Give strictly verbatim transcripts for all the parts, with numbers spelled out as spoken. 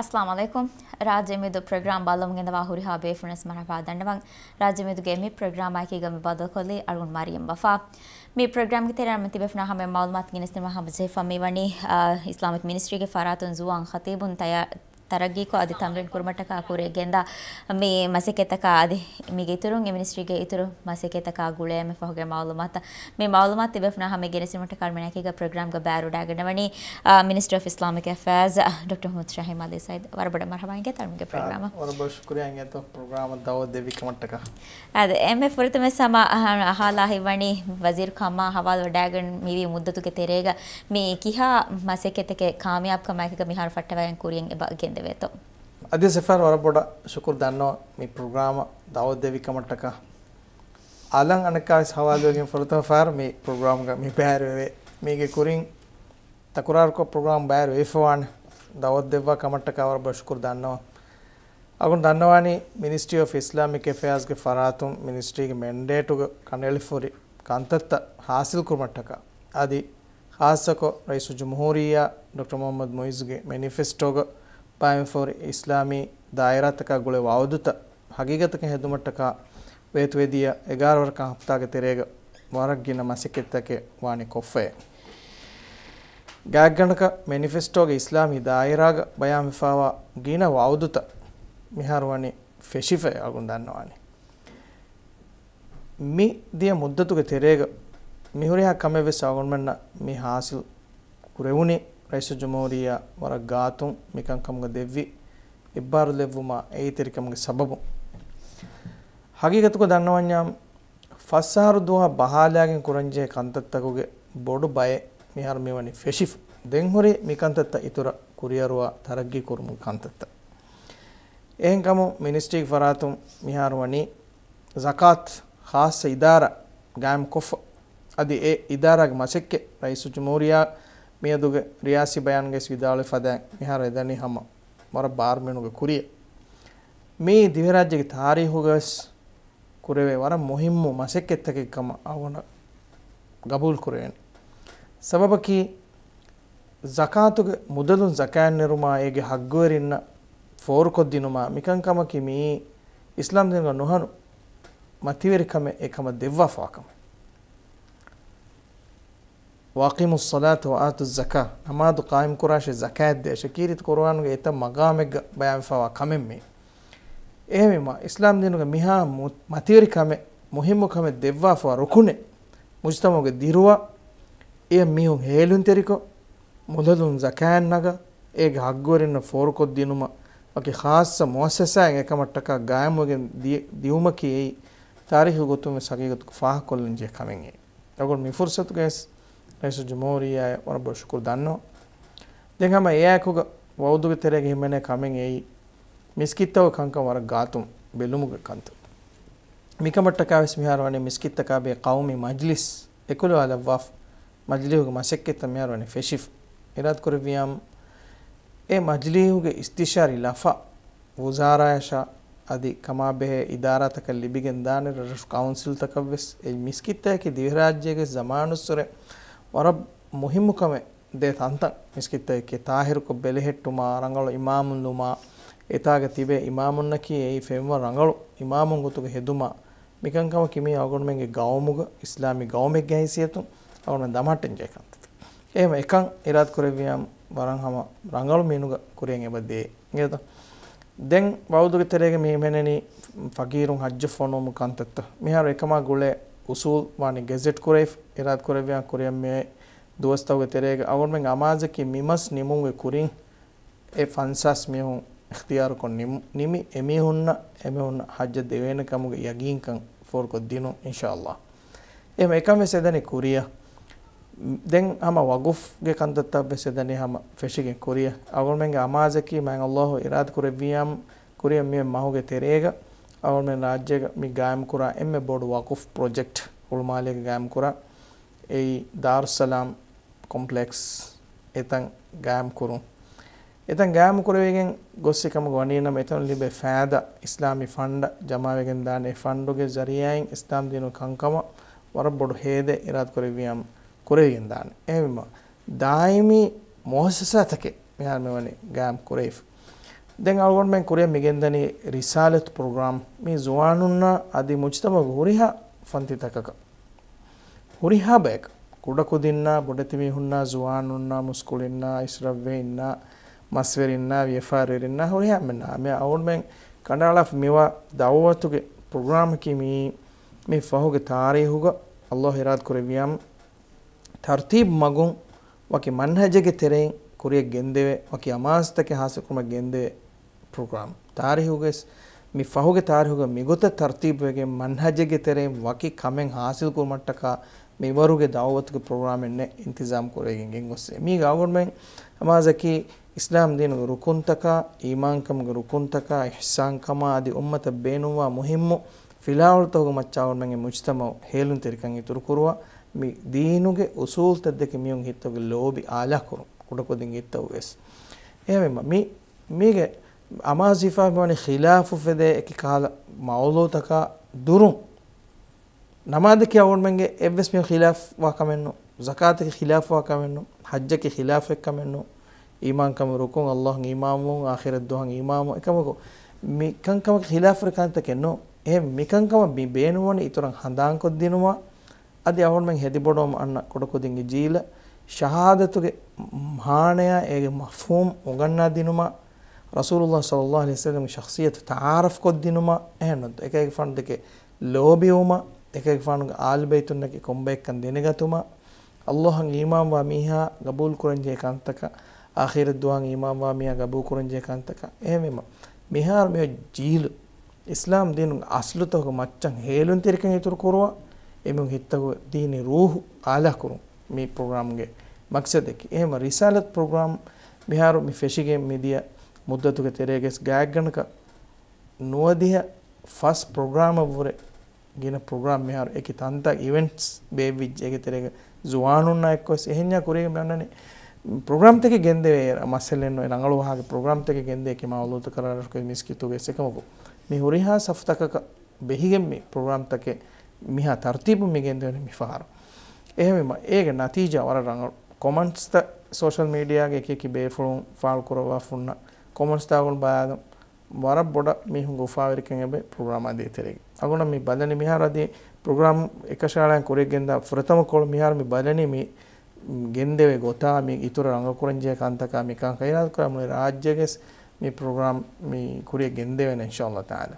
އައްސަލާމު ޢަލައިކުމް. ރާއްޖެ މެދު ޕްރޮގްރާމް ބައްލަވަމުން ގެންދަވާ ހުރިހާ ބޭފުޅުންވެސް މަރުޙަބާ ދަންނަވަން. ރާއްޖެ މެދުގެ މި ޕްރޮގްރާމާއެކީގަ މި ބައްދަލުކޮށްލީ އަޅުގަނޑު މަރިޔަމް ވަފާ. މި ޕްރޮގްރާމްގެ ތެރެއަށް ތިބޭފުޅުންނާ ހަމަ މަޢުލޫމާތު ގެނެސްދިނުމަށް ހަމަޖެހިފަ މިވަނީ، އާ، އިސްލާމިކް މިނިސްޓްރީގެ ފަރާތުން ޒުވާން ޚަތީބުން ތަޔާ-، ތަރައްގީކޮށް އަދި ތަމްރީން ކުރުމަށްޓަކާ ކުރިއަށް ގެންދާ މި މަސައްކަތްތަކާ އަދި މީގެ އިތުރުން އެ މިނިސްޓްރީގެ އިތުރު މަސައްކަތްތަކާ ގުޅޭ އެންމެ ފަހުގެ މަޢުލޫމާތު، މި މަޢުލޫމާތު ތިބޭފުޅުންނާ ހަމަ ގެނެސްދިނުމަށްޓަކާ މިނާއެކީގަ ޕްރޮގްރާމްގަ ބައިވެރިވެވަޑައިގަންނަވަނީ، އާ، މިނިސްޓަރ އޮފް އިސްލާމިކް އެފެއާޒް، ޑޮކްޓަރ މުޙައްމަދު ޝަހީމް އަލީ ސައީދު. ވަރަށް ބޮޑަށް މަރުޙަބާ އިނގޭތޯ އަޅުގަނޑުގެ ޕްރޮގްރާމަށް. ވަރަށް ބޮޑަށް ޝުކުރިއްޔާ އިނގޭތޯ ޕްރޮގްރާމަށް ދަޢުވަތު ދެއްވި ކަމަށްޓަކާ. އާދެ، އެންމެ ފުރަތަމަވެސް ހަމަ އަހާ-، އަހާލާ ހިތްވަނީ ވަޒީރު ކަމާ ހަވާލުވެވަޑައިގެން މިވީ މުއްދަތުގެ ތެރޭގަ މި ކިހާ މަސައްކަތްތަކެއް ކާމިޔާބުކަމާއެކީގަ މިހާރު ފައްޓަވައިގެން ކުރިއަށް އެބަ ގެންދެވޭތޯ؟ އަދިވެސް އެއްފަހަރު ވަރަށް ބޮޑަށް ޝުކުރު ދަންނަވަން މި ޕްރޮގްރާމަށް ދަޢުވަތު ދެއްވި ކަމަށްޓަކާ. އަލަން އަނެއްކާވެސް ހަވާލުވެގެން ފުރަތަމަ ފަހަރު މި ޕްރޮގްރާމްގަ މި ބައިވެރިވެވޭ. މީގެ ކުރިން ތަކުރާރުކޮށް ޕްރޮގްރާމް ބައިވެރިވެފަވާނެ. ދަޢުވަތު ދެއްވާ ކަމަށްޓަކާ ވަރަށް ބޮޑަށް ޝުކުރު ދަންނަވަން. އަޅުގަނޑު ދަންނަވާނީ މިނިސްޓްރީ އޮފް އިސްލާމިކް އެފެއާޒްގެ ފަރާތުން މިނިސްޓްރީގެ މެންޑޭޓުގަ ކަނޑައެޅިފަހުރި ކަންތައްތައް ހާސިލްކުރުމަށްޓަކާ އަދި ޚާއްޞަކޮށް ރައީސުލްޖުމްހޫރިއްޔާ ޑޮކްޓަރ މުޙައްމަދު މުޢިއްޒުގެ މެނިފެސްޓޯގަ ބަޔާންވެފަހުރި އިސްލާމީ ދާއިރާތަކާ ގުޅޭ ވަޢުދުތައް ހަގީގަތަކަށް ހެދުމަށްޓަކާ ވޭތުވެދިޔަ އެގާރަ ވަރަކަށް ހަފްތާގެ ތެރޭގަ ވަރަށް ގިނަ މަސައްކަތްތަކެއް ވާނީ ކޮށްފައޭ. ގާތްގަނޑަކަށް މެނިފެސްޓޯގެ އިސްލާމީ ދާއިރާގަ ބަޔާންވެފައިވާ ގިނަ ވަޢުދުތައް މިހާރު ވަނީ ފެށިފައޭ އަޅުގަނޑު ދަންނަވާނީ. މި ދިޔަ މުއްދަތުގެ ތެރޭގަ މިހުރިހާ ކަމެއްވެސް އަޅުގަނޑުމެންނަށް މި ހާސިލް ކުރެވުނީ ރައީސުލްޖުމްހޫރިއްޔާ ވަރަށް ގާތުން މިކަންކަމުގަ ދެއްވި އެއްބާރުލެއްވުމާ އެހީތެރިކަމުގެ ސަބަބުން. ހަގީގަތުގަ ދަންނަވަންޏާ ފަސް އަހަރު ދުވަހަށް ބަހާލާގެން ކުރަންޖެހޭ ކަންތައްތަކުގެ ބޮޑު ބައެއް މިހާރު މިވަނީ ފެށިފަ. ދެން ހުރި މިކަންތައްތައް އިތުރަށް ކުރިއަރުވާ ތަރައްގީ ކުރުމުގެ ކަންތައްތައް. އެހެންކަމުން މިނިސްޓްރީގެ ފަރާތުން މިހާރު ވަނީ ޒަކާތު ޚާއްޞަ އިދާރާ ގާއިމްކޮށްފަ. އަދި އެ އިދާރާގެ މަސައްކަތް ރައީސުލްޖުމްހޫރިއްޔާ މިއަދުގެ ރިޔާސީ ބަޔާންގައި ވިދާޅުވި ފަދައިން މިހާރު އެދަނީ ހަމަ ވަރަށް ބާރުމިނުގެ ކުރިއެއް. މީ ދިވެހިރާއްޖޭގެ ތާރީހުގަވެސް ކުރެވޭ ވަރަށް މުހިއްމު މަސައްކަތްތަކެއް ކަމަށް އަޅުގަނޑަށް ގަބޫލު ކުރެވޭނެ. ސަބަބަކީ، ޒަކާތުގެ މުދަލުން ޒަކާތް ނެރުމާ އޭގެ ހައްގުވެރިންނަށް ފޯރުކޮށްދިނުމާ މިކަންކަމަކީ މިއީ އިސްލާމްދީނުގަ ނުހަނު މަތިވެރިކަމެއް އެކަމަށް ދެއްވާފަވާ ކަމެއް. وَأَقِيمُوا الصَّلَاةَ وَآتُوا الزَّكَاةَ، ނަމާދު ޤާއިމްކުރާށޭ، ޒަކާތް ދޭށޭ ކީރިތި ޤުރުއާނުގެ އެތައް މަގާމެއްގަ ބަޔާންވެފަވާ ކަމެއް މީ. އެހެންވީމަ، އިސްލާމްދީނުގެ މިހާ މު-، މަތިވެރި ކަމެއް، މުހިއްމު ކަމެއް ދެއްވާފަވާ ރުކުނެއް، މުޖުތަމަޢުގެ ދިރުވާ، އެ މީހުން ހޭލުންތެރިކޮށް، މުދަލުން ޒަކާތް ނަގާ، އޭގެ ހައްގުވެރިންނަށް ފޯރުކޮށްދިނުމަށް ވަކި ޚާއްޞަ މުއައްސަސާއެއް އެކަމަށްޓަކާ ގާއިމުވެގެން ދި-، ދިއުމަކީ އެއީ ތާރީޚީ ގޮތުން ވެސް ހަގީގަތުގަ ފާހަގަކޮށްލަންޖެހޭ ކަމެއް އެއީ. އަޅުގަނޑު މި ފުރުސަތުގައިވެސް ރައީސުލްޖުމްހޫރިއްޔާއަށް ވަރަށް ބޮޑަށް ޝުކުރު ދަންނަވަން. ދެން ހަމަ އެއާއެކުގަ ވަޢުދުގެ ތެރޭގަ ހިމެނޭ ކަމެއް އެއީ، މިސްކިތްތަކުގެ ކަންކަން ވަރަށް ގާތުން ބެލުމުގެ ކަންތައް. މިކަމަށްޓަކާވެސް މިހާރު ވަނީ މިސްކިތްތަކާބެހޭ ޤައުމީ މަޖްލިސް އެކުލަވާލައްވާފަ. މަޖްލީހުގެ މަސައްކަތްތައް މިހާރު ވަނީ ފެށިފަ. އިރާދަކުރެއްވިއްޔާ، އެ މަޖްލީހުގެ އިސްތިޝާރީ ލަފާ ވުޒާރާޔަށާ އަދި ކަމާބެހޭ އިދާރާތަކަށް ލިބިގެން ދާނެ، ރަށު ކައުންސިލްތަކަށްވެސް. އެ މިސްކިތްތަކަކީ ދިވެހިރާއްޖޭގެ ޒަމާނުއްސުރެ ވަރަށް މުހިއްމު ކަމެއް ދޭ ތަންތަން މިސްކިތްތަކެކޭ. ޠާހިރުކޮށް ބެލެހެއްޓުމާ، ރަނގަޅު އިމާމުން ލުމާ، އެތާގަ ތިބޭ އިމާމުންނަކީ އެއީ ފެންވަ ރަނގަޅު އިމާމުން ގޮތުގަ ހެދުމާ، މިކަންކަމަކީ މީ އަޅުގަނޑުމެންގެ ގައުމުގަ އިސްލާމީ ގައުމެއްގެ ހައިސިއްޔަތުން އަޅުގަނޑު ދަމާއްޓަންޖެހޭ ކަންތައް. އެހެން އެކަން އިރާދަކުރެއްވިއްޔާ ވަރަށް ހަމަ ރަނގަޅު މީނުގަ ކުރިއަށް އެބަ ދޭ. އިނގޭތަ؟ ދެން ވަޢުދުގެ ތެރޭގަ މި ހިމެނެނީ ފަޤީރުން ޙައްޖަށް ފޮނުވުމުގެ ކަންތައްތައް. މިހާރު އެކަމާ ގުޅޭ އުސޫލް ވާނީ ގެޒެޓް ކުރެވިފަ. އިރާދަކުރެއްވިއްޔާ ކުރިއަށް މިއޮތް ދުވަސްތަކުގެ ތެރޭގަ އަޅުގަނޑުމެންގެ އަމާޒަކީ މި މަސް ނިމުމުގެ ކުރިން އެ ފަންސާސް މީހުން އިޚްތިޔާރުކޮށް ނިމު-، ނިމި އެމީހުންނަށް އެމީހުންނަށް ޙައްޖަށް ދެވޭނެ ކަމުގެ ޔަގީންކަން ފޯރުކޮށްދިނުން އިންޝާﷲ. އެހެން އެކަން ވެސް އެދަނީ ކުރިއަށް. ދެން ހަމަ ވަގުފްގެ ކަންތައްތައް ވެސް އެދަނީ ހަމަ ފެށިގެން ކުރިއަށް. އަޅުގަނޑުމެންގެ އަމާޒަކީ މާތް ﷲ އިރާދަ ކުރެއްވިއްޔާ ކުރިއަށް މިއޮތް މަހުގެ ތެރޭގަ އަޅުގަނޑުމެން ރާއްޖޭގަ މި ގާއިމްކުރާ އެންމެ ބޮޑު ވަގުފް ޕްރޮޖެކްޓް ހުޅުމާލޭގަ ގާއިމްކުރާ އެއީ ދާރުއްސަލާމް ކޮމްޕްލެކްސް އެތަން ގާއިމްކުރުން. އެތަން ގާއިމްކުރެވިގެން ގޮއްސި ކަމަކަށް ވަނީނަމަ، އެތަނުން ލިބޭ ފައިދާ އިސްލާމީ ފަންޑަށް ޖަމާވެގެން ދާނެ. އެ ފަންޑުގެ ޒަރީޢާއިން އިސްލާމް ދީނުގެ ކަންކަމަށް ވަރަށް ބޮޑު ހޭދައެއް އިރާދަކުރެއްވިއްޔާ ކުރެވިގެން ދާނެ. އެހެންވީމަ، ދާއިމީ މުއައްސަސާތަކެއް މިހާރު މިވަނީ ގާއިމް ކުރެވިފަ. ދެން އަޅުގަނޑުމެން ކުރިއަށް މިގެންދަނީ ރިސާލަތު ޕްރޮގްރާމް. މީ ޒުވާނުންނާ އަދި މުޖްތަމަޢުގެ ހުރިހާ ފަންތިތަކަކަށް، ހުރިހާ ބަޔަކަށް، ކުޑަކުދިންނާ ބޮޑެތިމީހުންނާ ޒުވާނުންނާ މުސްކުޅިންނާ އިސްރަށްވެހިންނާ މަސްވެރިންނާ ވިޔަފާރިވެރިންނާ ހުރިހާ އެންމެންނާ މި އަޅުގަނޑުމެން ކަނޑައަޅާފަ މިވާ ދަޢުވަތުގެ ޕްރޮގްރާމަކީ މިއީ، މި ފަހުގެ ތާރީހުގަ ﷲ އިރާދަ ކުރެއްވިޔާމު، ތަރުތީބު މަގުން ވަކި މަންހަޖެއްގެ ތެރެއިން ކުރިއަށް ގެންދެވޭ، ވަކި އަމާޒުތަކެއް ހާސިލްކުރުމަށް ގެންދެވޭ ޕްރޮގްރާމް. ތާރީހުގައި މި ފަހުގެ ތާރީހުގަ މިގޮތަށް ތަރުތީބުވެގެން މަންހަޖެއްގެ ތެރެއިން ވަކި ކަމެއް ހާސިލްކުރުމަށްޓަކާ މިވަރުގެ ދަޢުވަތުގެ ޕްރޮގްރާމެއް ނެތް އިންތިޒާމް ކުރެވިގެން ގެންގޮސް. މީގަ އަޅުގަނޑުމެން އަމާޒަކީ އިސްލާމް ދީނުގެ ރުކުންތަކާ، އީމާންކަމުގެ ރުކުންތަކާ، އިޙްސާންކަމާ އަދި އުއްމަތަށް ބޭނުންވާ މުހިއްމު ފިލާވަޅުތަކުގެ މައްޗަށް އަޅުގަނޑުމެންގެ މުޖްތަމަޢު ހޭލުންތެރިކަން އިތުރުކުރުވާ، މި ދީނުގެ އުސޫލުތައް ދެކެ މީހުން ހިތުގެ ލޯބި އާލާކުރުން ކުޑަކުދިން ހިތަށް ވެސް. އެހެންވީމަ، މި، މީގެ އަމާޒު ހިފާ މިވަނީ ޚިލާފު ފެދޭ އެކި ކަހަލަ މައުޟޫޢުތަކާ ދުރުން. ނަމާދަކީ އަޅުގަނޑުމެންގެ އެއްވެސް މީހުން ޚިލާފުވާ ކަމެއް ނޫން. ޒަކާތަކީ ޚިލާފުވާ ކަމެއް ނޫން. ޙައްޖަކީ ޚިލާފު އެއްކަމެއް ނޫން. އީމާންކަމުގެ ރުކުން، ﷲ އަށް އީމާންވުން، އާޚިރަތް ދުވަހަށް އީމާންވުން، އެކަމަކު މިކަންކަމަކީ ޚިލާފުވެރި ކަންތަކެއް ނޫން. އެހެން މިކަންކަމަށް މި ބޭނުންވަނީ އިތުރަށް ހަނދާންކޮށްދިނުމަށް، އަދި އަޅުގަނޑުމެން ހެދިބޮޑުވަމުން އަންނަ ކުޑަކުދިންގެ ޖީލަށް ޝަހާދަތުގެ މާނަޔާ އޭގެ މަފްހޫމް އުނގަންނާދިނުމަށް، ރަސޫލުﷲ ޞައްލަﷲ ޢަލައިހި ވަސައްލަމްގެ ޝަޚްޞިއްޔަތު ތަޢާރަފްކޮށްދިނުމަށް، އެހެންނު އެކައިގެފާނު ދެކެ ލޯބިވުމަށް، އެކައިގެފާނުގެ އާލުބައިތުންނަކީ ކޮންބައެއްކަން ދެނެގަތުމަށް، ﷲ އަށް އީމާންވާ މީހާ ގަބޫލުކުރަންޖެހޭ ކަންތަކަށް، އާޚިރަތް ދުވަހަށް އީމާންވާ މީހާ ގަބޫލުކުރަންޖެހޭ ކަންތަކަށް. އެހެންވީމަ، މިހާރު މިއޮތް ޖީލު އިސްލާމް ދީނުގެ އަސްލުތަކުގެ މައްޗަށް ހޭލުންތެރިކަން އިތުރު ކުރުވާ، އެމީހުން ހިތަށް ދީނީ ރޫޙު އާލާކުރުން މި ޕްރޮގްރާމްގެ މަޤްޞަދަކީ. އެހެންވީމަ ރިސާލަތު ޕްރޮގްރާމް މިހާރު މި ފެށިގެން މިދިޔަ މުއްދަތުގެ ތެރޭގަސް ގާތްގަނޑަކަށް ނުވަދިހަ ފަސް ޕްރޮގްރާމަށްވުރެ ގިނަ ޕްރޮގްރާމް މިހާރު އެކި ތަންތާ އިވެންޓްސް ބޭއްވިއްޖެ. އޭގެ ތެރޭގަ ޒުވާނުންނާ އެއްކޮށް އެހެންޏާ ކުރީގަ މި އޮންނަނީ ޕްރޮގްރާމްތަކެއް ގެންދެވޭ. މައްސަލައެއް ނުވޭ، ރަނގަޅު ވާހަކަ ޕްރޮގްރާމްތަކެއް ގެންދެވޭ ކި މައުޟޫޢުތަކަށް ރަށްރަށުގެ މިސްކިތުގެ އެކަމަކު މި ހުރިހާ ސަފުތަކަކަށް ބެހިގެން މި ޕްރޮގްރާމްތަކެއް މިހާ ތަރުތީބުން މި ގެންދެވެނީ މިފަހަރު. އެހެންވީމަ އޭގެ ނަތީޖާ ވަރަށް ރަނގަޅު. ކޮމެންޓްސްތައް ސޯޝަލް މީޑިއާގެ އެކި އެކި ބޭފުޅުން ފާޅު ކުރައްވާފަ ހުންނަ ކޮމެންޓްސްތައް ގުޅުން ބަލާލަން. ވަރަށް ބޮޑަށް މީހުންގެ އުފާވެރިކަން އެބަ ޕްރޮގްރާމާ ދޭތެރޭގަ. އަޅުގަނޑަށް މި ބަލަނީ މިހާރު އަދި ޕްރޮގްރާމް އެކަށައަޅަން ކުރިއަށް ގެންދާ ފުރަތަމަ ކޮޅު މިހާރު މި ބަލަނީ މި ގެންދެވޭ ގޮތާ، މި އިތުރަށް ރަނގަޅު ކުރަންޖެހޭ ކަންތަކާ މިކަން ޚައިރާތު ކުރާ މުޅި ރާއްޖޭގެސް މި ޕްރޮގްރާމް މި ކުރިއަށް ގެންދެވޭނެ އިންޝާﷲ ތަޢާލާ.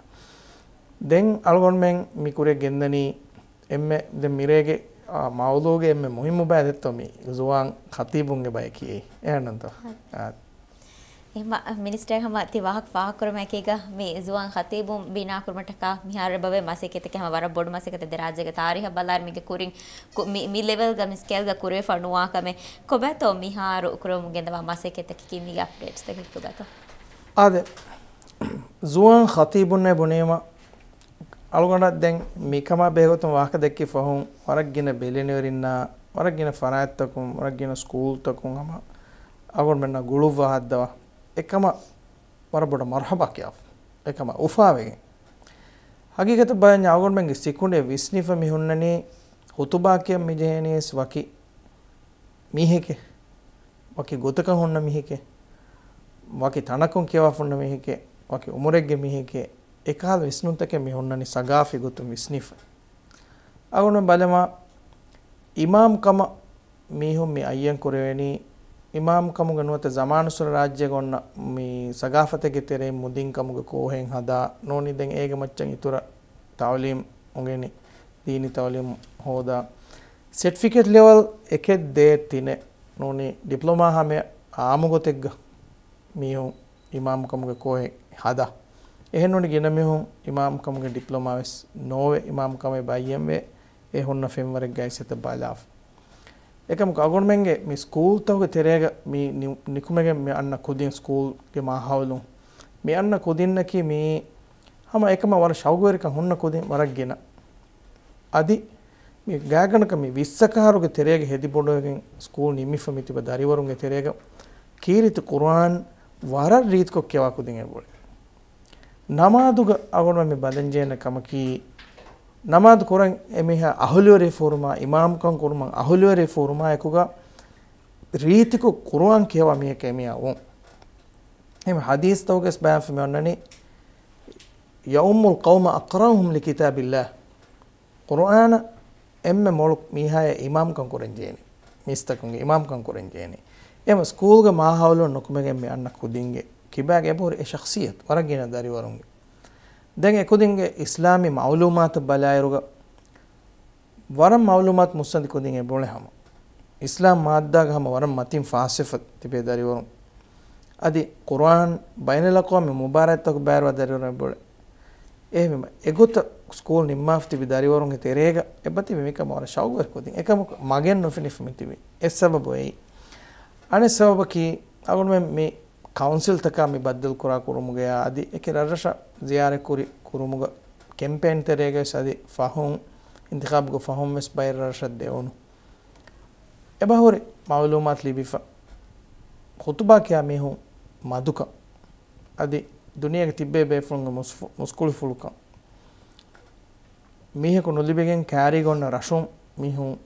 ދެން އަޅުގަނޑުމެން މި ކުރިއަށް ގެންދަނީ އެންމެ ދެން މިރޭގެ، އާ، މައުޟޫޢުގެ އެންމެ މުހިއްމު ބައި ދެއްތޯ މި ޒުވާން ޚަތީބުންގެ ބައެކީ އެއީ. އެހެންނަންތޯ؟ އާ. އެހެން މިނިސްޓަރ ހަމަ ތި ވާހަކަ ފާހަގަކުރުމަކީގަ މި ޒުވާން ޚަތީބުން ބިނާކުރުމަށްޓަކާ މިހާރު އެބަވޭ މަސައްކަތެއް ހަމަ ވަރަށް ބޮޑު މަސައްކަތެއް ދެ ރާއްޖޭގެ ތާރީހަށް ބަލާއިރު މީގެ ކުރިން ކު-، މި، މި ލެވެލްގަ މި ސްކޭލްގަ ކުރެވިފަ ނުވާ ކަމެއް ކޮބާތޯ މިހާރު ކުރަމުން ގެންދަވާ މަސައްކަތަކީ މީގެ އަޕްޑޭޓްސްތަކަކީ ކޮބާތޯ؟ އާދެ، ޒުވާން ޚަތީބުންނޭ ބުނީމަ، އަޅުގަނޑަށް ދެން މިކަމާ ބެހޭގޮތުން ވާހަކަ ދެއްކި ފަހުން، ވަރަށް ގިނަ ބެލެނިވެރިންނާ، ވަރަށް ގިނަ ފަރާތްތަކުން، ވަރަށް ގިނަ ސްކޫލްތަކުން ހަމަ އަޅުގަނޑުމެންނާ ގުޅުއްވާ ހައްދަވާ އެކަމަށް ވަރަށް ބޮޑަށް މަރުޙަބާ ކިޔާފަ. އެކަމަށް އުފާވެގެން. ހަގީގަތަށް ބަލަންޏާ އަޅުގަނޑުމެންގެ ސިކުނޑިއަށް ވިސްނިފަ މި ހުންނަނީ ޚުތުބާ ކިޔަން މި ޖެހޭނީވެސް ވަކި މީހެކޭ، ވަކި ގޮތަކަށް ހުންނަ މީހެކޭ، ވަކި ތަނަކުން ކިޔަވާފަ ހުންނަ މީހެކޭ، ވަކި އުމުރެއްގެ މީހެކޭ، އެކަހަލަ ވިސްނުންތަކެއް މި ހުންނަނީ ސަގާފީ ގޮތުން ވިސްނިފަ. އަޅުގަނޑުމެން ބަލަމާ، އިމާމް ކަމަށް މީހުން މި އައްޔަން ކުރެވެނީ، އިމާމް ކަމުގެ ނުވަތަ ޒަމާނުއްސުރެ ރާއްޖޭގަ އޮންނަ މި ސަގާފަތެއްގެ ތެރެއިން މުދިން ކަމުގެ ކޯހެއް ހަދާ، ނޫނީ ދެން އޭގެ މައްޗަށް އިތުރަށް ތަޢުލީމް އުނގެނި، ދީނީ ތަޢުލީމް ހޯދާ، ސެޓްފިކެޓް ލެވެލް އެކެއް ދޭއް ތިނެއް، ނޫނީ ޑިޕްލޮމާ ހަމަޔަށް އާއްމު ގޮތެއްގަ މީހުން އިމާމްކަމުގެ ކޯހެއް ހަދާ. އެހެންނޫނީ ގިނަ މީހުން އިމާމްކަމުގެ ޑިޕްލޮމާ ވެސް ނޯވެ، އިމާމްކަމެއް އެބަ އައްޔަންވޭ، އެ ހުންނަ ފެންވަރެއްގައި ސެތަ ބަލާފަ. އެކަމަކު އަޅުގަނޑުމެންގެ މި ސްކޫލްތަކުގެ ތެރޭގަ މި ނި-، ނިކުމެގެން މި އަންނަ ކުދިން ސްކޫލްގެ މާހައުލުން މި އަންނަ ކުދިންނަކީ މި ހަމަ އެކަމަށް ވަރަށް ޝައުގުވެރިކަން ހުންނަ ކުދިން ވަރަށް ގިނަ. އަދި މި ގާތްގަނޑަކަށް މި ވިއްސަކަހަރުގެ ތެރޭގަ ހެދިބޮޑުވެގެން ސްކޫލް ނިމިފަ މި ތިބަ ދަރިވަރުންގެ ތެރޭގަ ކީރިތި ޤުރުއާން ވަރަށް ރީތިކޮށް ކިޔަވާ ކުދިން އެބައޮތް. ނަމާދުގަ އަޅުގަނޑުމެން މި ބަލަންޖެހޭނެ ކަމަކީ، ނަމާދު ކުރަން އެމީހާ އަހުލުވެރި ފޫރުމާ، އިމާމްކަން ކުރުމަށް އަހުލުވެރި ފޫރުމާ އެކުގަ ރީތިކޮށް ޤުރުއާން ކިޔަވާ މީހަކަށް އެމީހާ ވުން. އެހެން ޙަދީޘްތަކުގަސް ބަޔާންވެ މި އޮންނަނީ، يؤم القوم أقرأهم لكتاب الله. ޤުރުއާނަށް އެންމެ މޮޅު މީހާޔަށް އިމާމްކަން ކުރަން ޖެހޭނީ. މީސްތަކުންގެ އިމާމްކަން ކުރަން ޖެހޭނީ. އެހެން ސްކޫލްގެ މާހައުލުން ނުކުމެގެން މި އަންނަ ކުދިންގެ ކިބާގެ އެބަހުރި އެ ޝަޚްޞިއްޔަތު ވަރަށް ގިނަ ދަރިވަރުންގެ. ދެން އެ ކުދިންގެ އިސްލާމީ މަޢުލޫމާތު ބަލާއިރުގަ ވަރަށް މަޢުލޫމާތު މުއްސަނދި ކުދިން އެބުނެ ހަމަ. އިސްލާމް މާއްދާގަ ހަމަ ވަރަށް މަތިން ފާސްވެފަ ތިބޭ ދަރިވަރުން. އަދި ޤުރުއާން ބައިނަލްއަޤްވާމީ މުބާރާތްތަކު ބައިވެރިވާ ދަރިވަރުން އެބުނެ. އެހެންވީމަ، އެގޮތަށް ސްކޫލް ނިންމާފަ ތިބި ދަރިވަރުންގެ ތެރޭގަ އެބަތިބި މިކަމަށް ވަރަށް ޝައުގުވެރި ކުދިން. އެކަމަކު މަގެއް ނުފިނިފަ މިތިބީ. އެއް ސަބަބު އެއީ. އަނެއް ސަބަބަކީ، އަޅުގަނޑުމެން މި ކައުންސިލްތަކާ މި ބައްދަލުކުރާ ކުރުމުގަޔާ އަދި އެކި ރަށްރަށަށް ޒިޔާރަތްކުރި ކުރުމުގަ ކެމްޕޭން ތެރޭގަވެސް އަދި ފަހުން، އިންތިޚާބުގެ ފަހުންވެސް ބައެއް ރަށްރަށަށް ދެވުނު. އެބަހުރި މަޢުލޫމާތު ލިބިފަ، ޚުތުބާ ކިޔާ މީހުން މަދުކަން އަދި ދުނިޔޭގަ ތިއްބޭ ބޭފުޅުންގެ މުސްފު-، މުސްކުޅިފުޅުކަން. މީހަކު ނުލިބިގެން ކައިރީގަ އޮންނަ ރަށުން މީހުން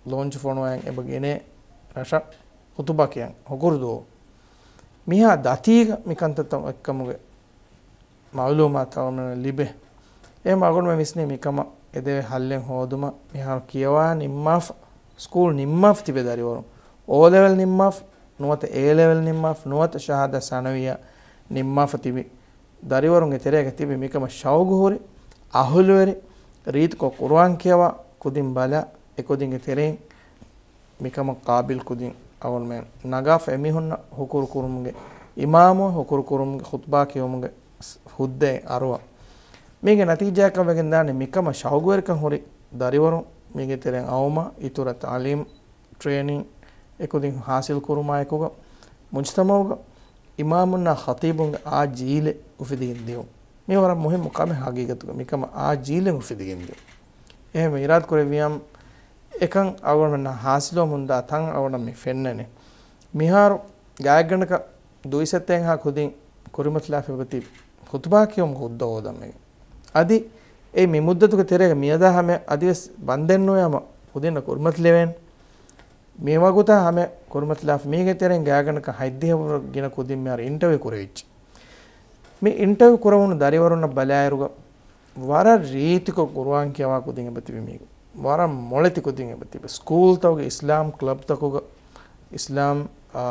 ލޯންޗު ފޮނުވައިގެން އެބަ ގެނޭ ރަށަށް ޚުތުބާ ކިޔަން ހުކުރު ދުވަހު. މިހާ ދަތީގަ މި ކަންތައްތައް އޮތްކަމުގެ މަޢުލޫމާތު އަޅުގަނޑުމެންނަށް ލިބޭ. އެހެން އަޅުގަނޑުމެން ވިސްނީ މިކަމަށް އެދެވޭ ހައްލެއް ހޯދުމަށް. މިހާރު ކިޔަވާ ނިންމާފަ، ސްކޫލް ނިންމާފަ ތިބޭ ދަރިވަރުން، އޯ ލެވެލް ނިންމާފަ، ނުވަތަ އޭ ލެވެލް ނިންމާފަ، ނުވަތަ ޝަހާދާ ސަނަވިއްޔާ ނިންމާފަ ތިބި ދަރިވަރުންގެ ތެރޭގަ ތިބި މިކަމަށް ޝައުގުހުރި، އަހުލުވެރި، ރީތިކޮށް ޤުރުއާން ކިޔަވާ ކުދިން ބަލާ، އެކުދިންގެ ތެރެއިން މިކަމަށް ޤާބިލް ކުދިން އަޅުގަނޑުމެން ނަގާފަ އެމީހުންނަށް ހުކުރު ކުރުމުގެ، އިމާމު ހުކުރު ކުރުމުގެ، ޚުތުބާ ކިޔުމުގެ ހުއްދައެއް އަރުވާ. މީގެ ނަތީޖާއަކަށް ވެގެންދާނެ މިކަމަށް ޝައުގުވެރިކަން ހުރި ދަރިވަރުން މީގެ ތެރެއިން އައުމާ، އިތުރަށް ތަޢުލީމް ޓްރޭނިން އެކުދިން ހާސިލް ކުރުމާ އެކުގަ، މުޖްތަމަޢުގަ އިމާމުންނާ ޚަތީބުންގެ އާ ޖީލެއް އުފެދިގެން ދިޔުން. މީ ވަރަށް މުހިއްމު ކަމެއް ހަގީގަތުގަ. މިކަމަށް އާ ޖީލެއް އުފެދިގެން ދިޔުން. އެހެން އިރާދަ ކުރެއްވިޔަމް، އެކަން އަޅުގަނޑުމެންނަށް ހާސިލުވަމުންދާ ތަން އަޅުގަނޑަށް މި ފެންނަނީ. މިހާރު ގާތްގަނޑަކަށް ދުއިސައްތައެއްހާ ކުދިން ކުރިމަތިލާފަ އެބަތިބި ޚުތުބާ ކިޔުމުގެ ހުއްދަ ހޯދަން ވެގެން. އަދި އެ މި މުއްދަތުގެ ތެރޭގަ މިއަދާ ހަމަ އަދިވެސް ބަންދެއް ނުވޭ ހަމަ ކުދިންނަށް ކުރިމަތިލެވޭނެ. މި ވަގުތާ ހަމަ ކުރިމަތިލާފަ މީގެ ތެރެއިން ގާތްގަނޑަކަށް ހަތްދިހަ ވަރަށް ގިނަ ކުދިން މިހާރު އިންޓަވިއު ކުރެވިއްޖެ. މި އިންޓަވިއު ކުރެވުނު ދަރިވަރުންނަށް ބަލާއިރުގަ ވަރަށް ރީތިކޮށް ޤުރުއާން ކިޔަވާ ކުދިން އެބަތިބި މީގެ. ވަރަށް މޮޅެތި ކުދިން އެބަތިބި. ސްކޫލްތަކުގެ އިސްލާމް ކްލަބްތަކުގަ، އިސްލާމް، އާ،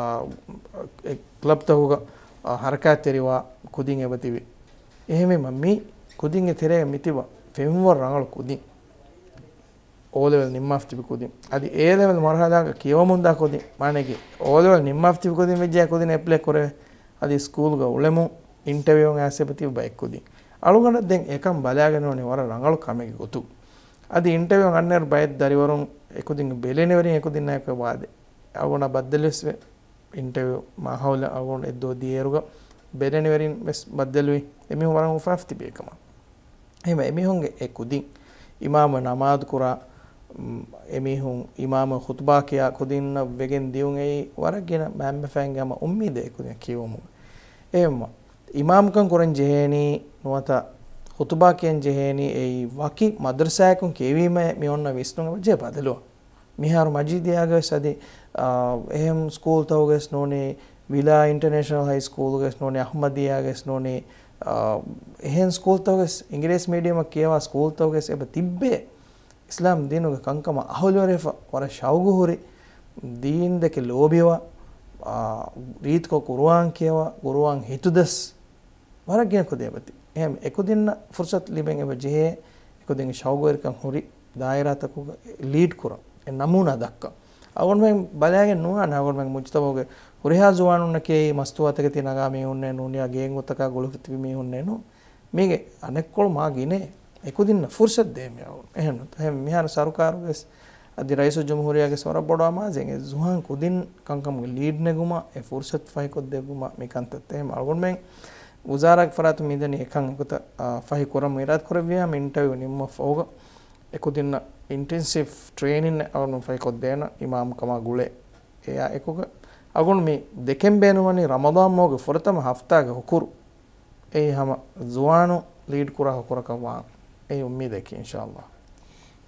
އެ ކްލަބްތަކުގަ، އާ، ހަރަކާތްތެރިވާ ކުދިން އެބަތިބި. އެހެންވީމަ މި ކުދިންގެ ތެރޭގަ މިތިބަ ފެންވަރު ރަނގަޅު ކުދިން. އޯލެވެލް ނިންމާފަ ތިބި ކުދިން. އަދި އޭލެވެލް މަރުހަލާގަ ކިޔަވަމުންދާ ކުދިން. މާނައަކީ، އޯލެވެލް ނިންމާފަ ތިބި ކުދިން ވެއްޖެ އެ ކުދިން އެޕްލައި ކުރެވޭ. އަދި ސްކޫލްގަ އުޅެމުން އިންޓަވިއުން އައިސް އެބަތިބި ބައެއް ކުދިން. އަޅުގަނޑަށް ދެން އެކަން ބަލާގެން އުޅެނީ ވަރަށް ރަނގަޅު ކަމެއްގެ ގޮތުގަ. އަދި އިންޓަވިއު އަންނައިރު ބައެއް ދަރިވަރުން އެކުދިން ބެލެނިވެރިން އެކުދިންނާއެކު ވާދޭ. އަޅުގަނޑަށް ބައްދަލުވެސް ވޭ. އިންޓަވިއު މާހައުލަށް އަޅުގަނޑު އެއްދުވަހު ދިޔައިރުގަ ބެލެނިވެރިން ވެސް ބައްދަލުވި. އެމީހުން ވަރަށް އުފާވެފަ ތިބި އެކަމަށް. އެހެންވެ، އެމީހުންގެ އެ ކުދިން އިމާމު ނަމާދު ކުރާ، އެމީހުން އިމާމު ޚުތުބާ ކިޔާ ކުދިންނަށް ވެގެން ދިޔުން އެއީ ވަރަށް ގިނަ މައިންބަފައިންގެ ހަމަ އުއްމީދެއް އެ ކުދިން ކިޔެވުމުގެ. އެހެންވެ، އިމާމުކަން ކުރަން ޖެހޭނީ ނުވަތަ ޚުތުބާ ކިޔަން ޖެހޭނީ އެއީ ވަކި މަދްރަސާއަކުން ކިޔެވީމޭ މި އޮންނަ ވިސްނުން އެބަޖެހޭ ބަދަލުވާން. މިހާރު މަޖީދިއްޔާގަވެސް އަދި، އާ، އެހެން ސްކޫލްތަކުގަވެސް ނޫނީ، ވިލާ އިންޓަރނޭޝަނަލް ހައި ސްކޫލްގަވެސް ނޫނީ، އަޙްމަދިއްޔާގަވެސް ނޫނީ، އާ، އެހެން ސްކޫލްތަކުގަވެސް އިނގިރޭސި މީޑިއަމަށް ކިޔަވާ ސްކޫލްތަކުގަވެސް އެބަ ތިއްބޭ. އިސްލާމް ދީނުގެ ކަންކަމަށް އަހުލުވެރިވެފަ، ވަރަށް ޝައުގުހުރި، ދީންދެކެ ލޯބިވާ، އާ، ރީތިކޮށް ޤުރުއާން ކިޔަވާ، ޤުރުއާން ހިތުދަސް، ވަރަށް ގިނަ ކުދިން އެބަތި. އެހެން އެކުދިންނަށް ފުރުސަތު ލިބެން އެބަ ޖެހޭ، އެކުދިންގެ ޝައުގުވެރިކަން ހުރި ދާއިރާތަކުގަ ލީޑް ކުރަން، އެ ނަމޫނާ ދައްކަން. އަޅުގަނޑުމެން ބަލައިގެން ނުވާނެ، އަޅުގަނޑުމެން މުޖްތަމަޢުގެ ހުރިހާ ޒުވާނުންނަކީ މަސްތުވާތަކެތި ނަގާ މީހުންނޭ ނޫން، ޔާ ގޭންގޮތަކާ ގުޅިފަ ތިބި މީހުންނޭ ނޫން. މީގެ އަނެއްކޮޅު މާ ގިނަ އެކުދިންނަށް ފުރުސަތު ދޭ މި އަޅުގަނޑު. އެހެން ނުތަ؟ އެހެން މިހާރު ސަރުކާރުގެ ވެސް އަދި ރައީސުލްޖުމްހޫރިއްޔާގެ ވެސް ވަރަށް ބޮޑު އަމާޒެއް އެ ޒުވާން ކުދިން ކަންކަމުގެ ލީޑް ނެގުމަށް، އެ ފުރުސަތު ފަހިކޮށްދެއްވުމަށް މި ކަންތައްތައް. އެހެން އަޅުގަނޑުމެން ވުޒާރާގެ ފަރާތުން މިދަނީ އެކަން އެގޮތަށް، އާ، ފަހި ކުރަމުން އިރާދަ ކުރެއްވިޔާ، މި އިންޓަވިއު ނިންމުމަށް ފަހުގަ އެކުދިންނަށް އިންޓެންސިވް ޓްރޭނިން އަޅުގަނޑު ފަހިކޮށްދޭނަ އިމާމްކަމާ ގުޅޭ. އެއާ އެކުގަ އަޅުގަނޑު މި ދެކެން ބޭނުންވަނީ ރަމަޟާން މަހުގެ ފުރަތަމަ ހަފްތާގެ ހުކުރު. އެއީ ހަމަ ޒުވާނު ލީޑް ކުރާ ހުކުރަކަށް ވާން. އެއީ އުއްމީދަކީ، އިންޝާﷲ.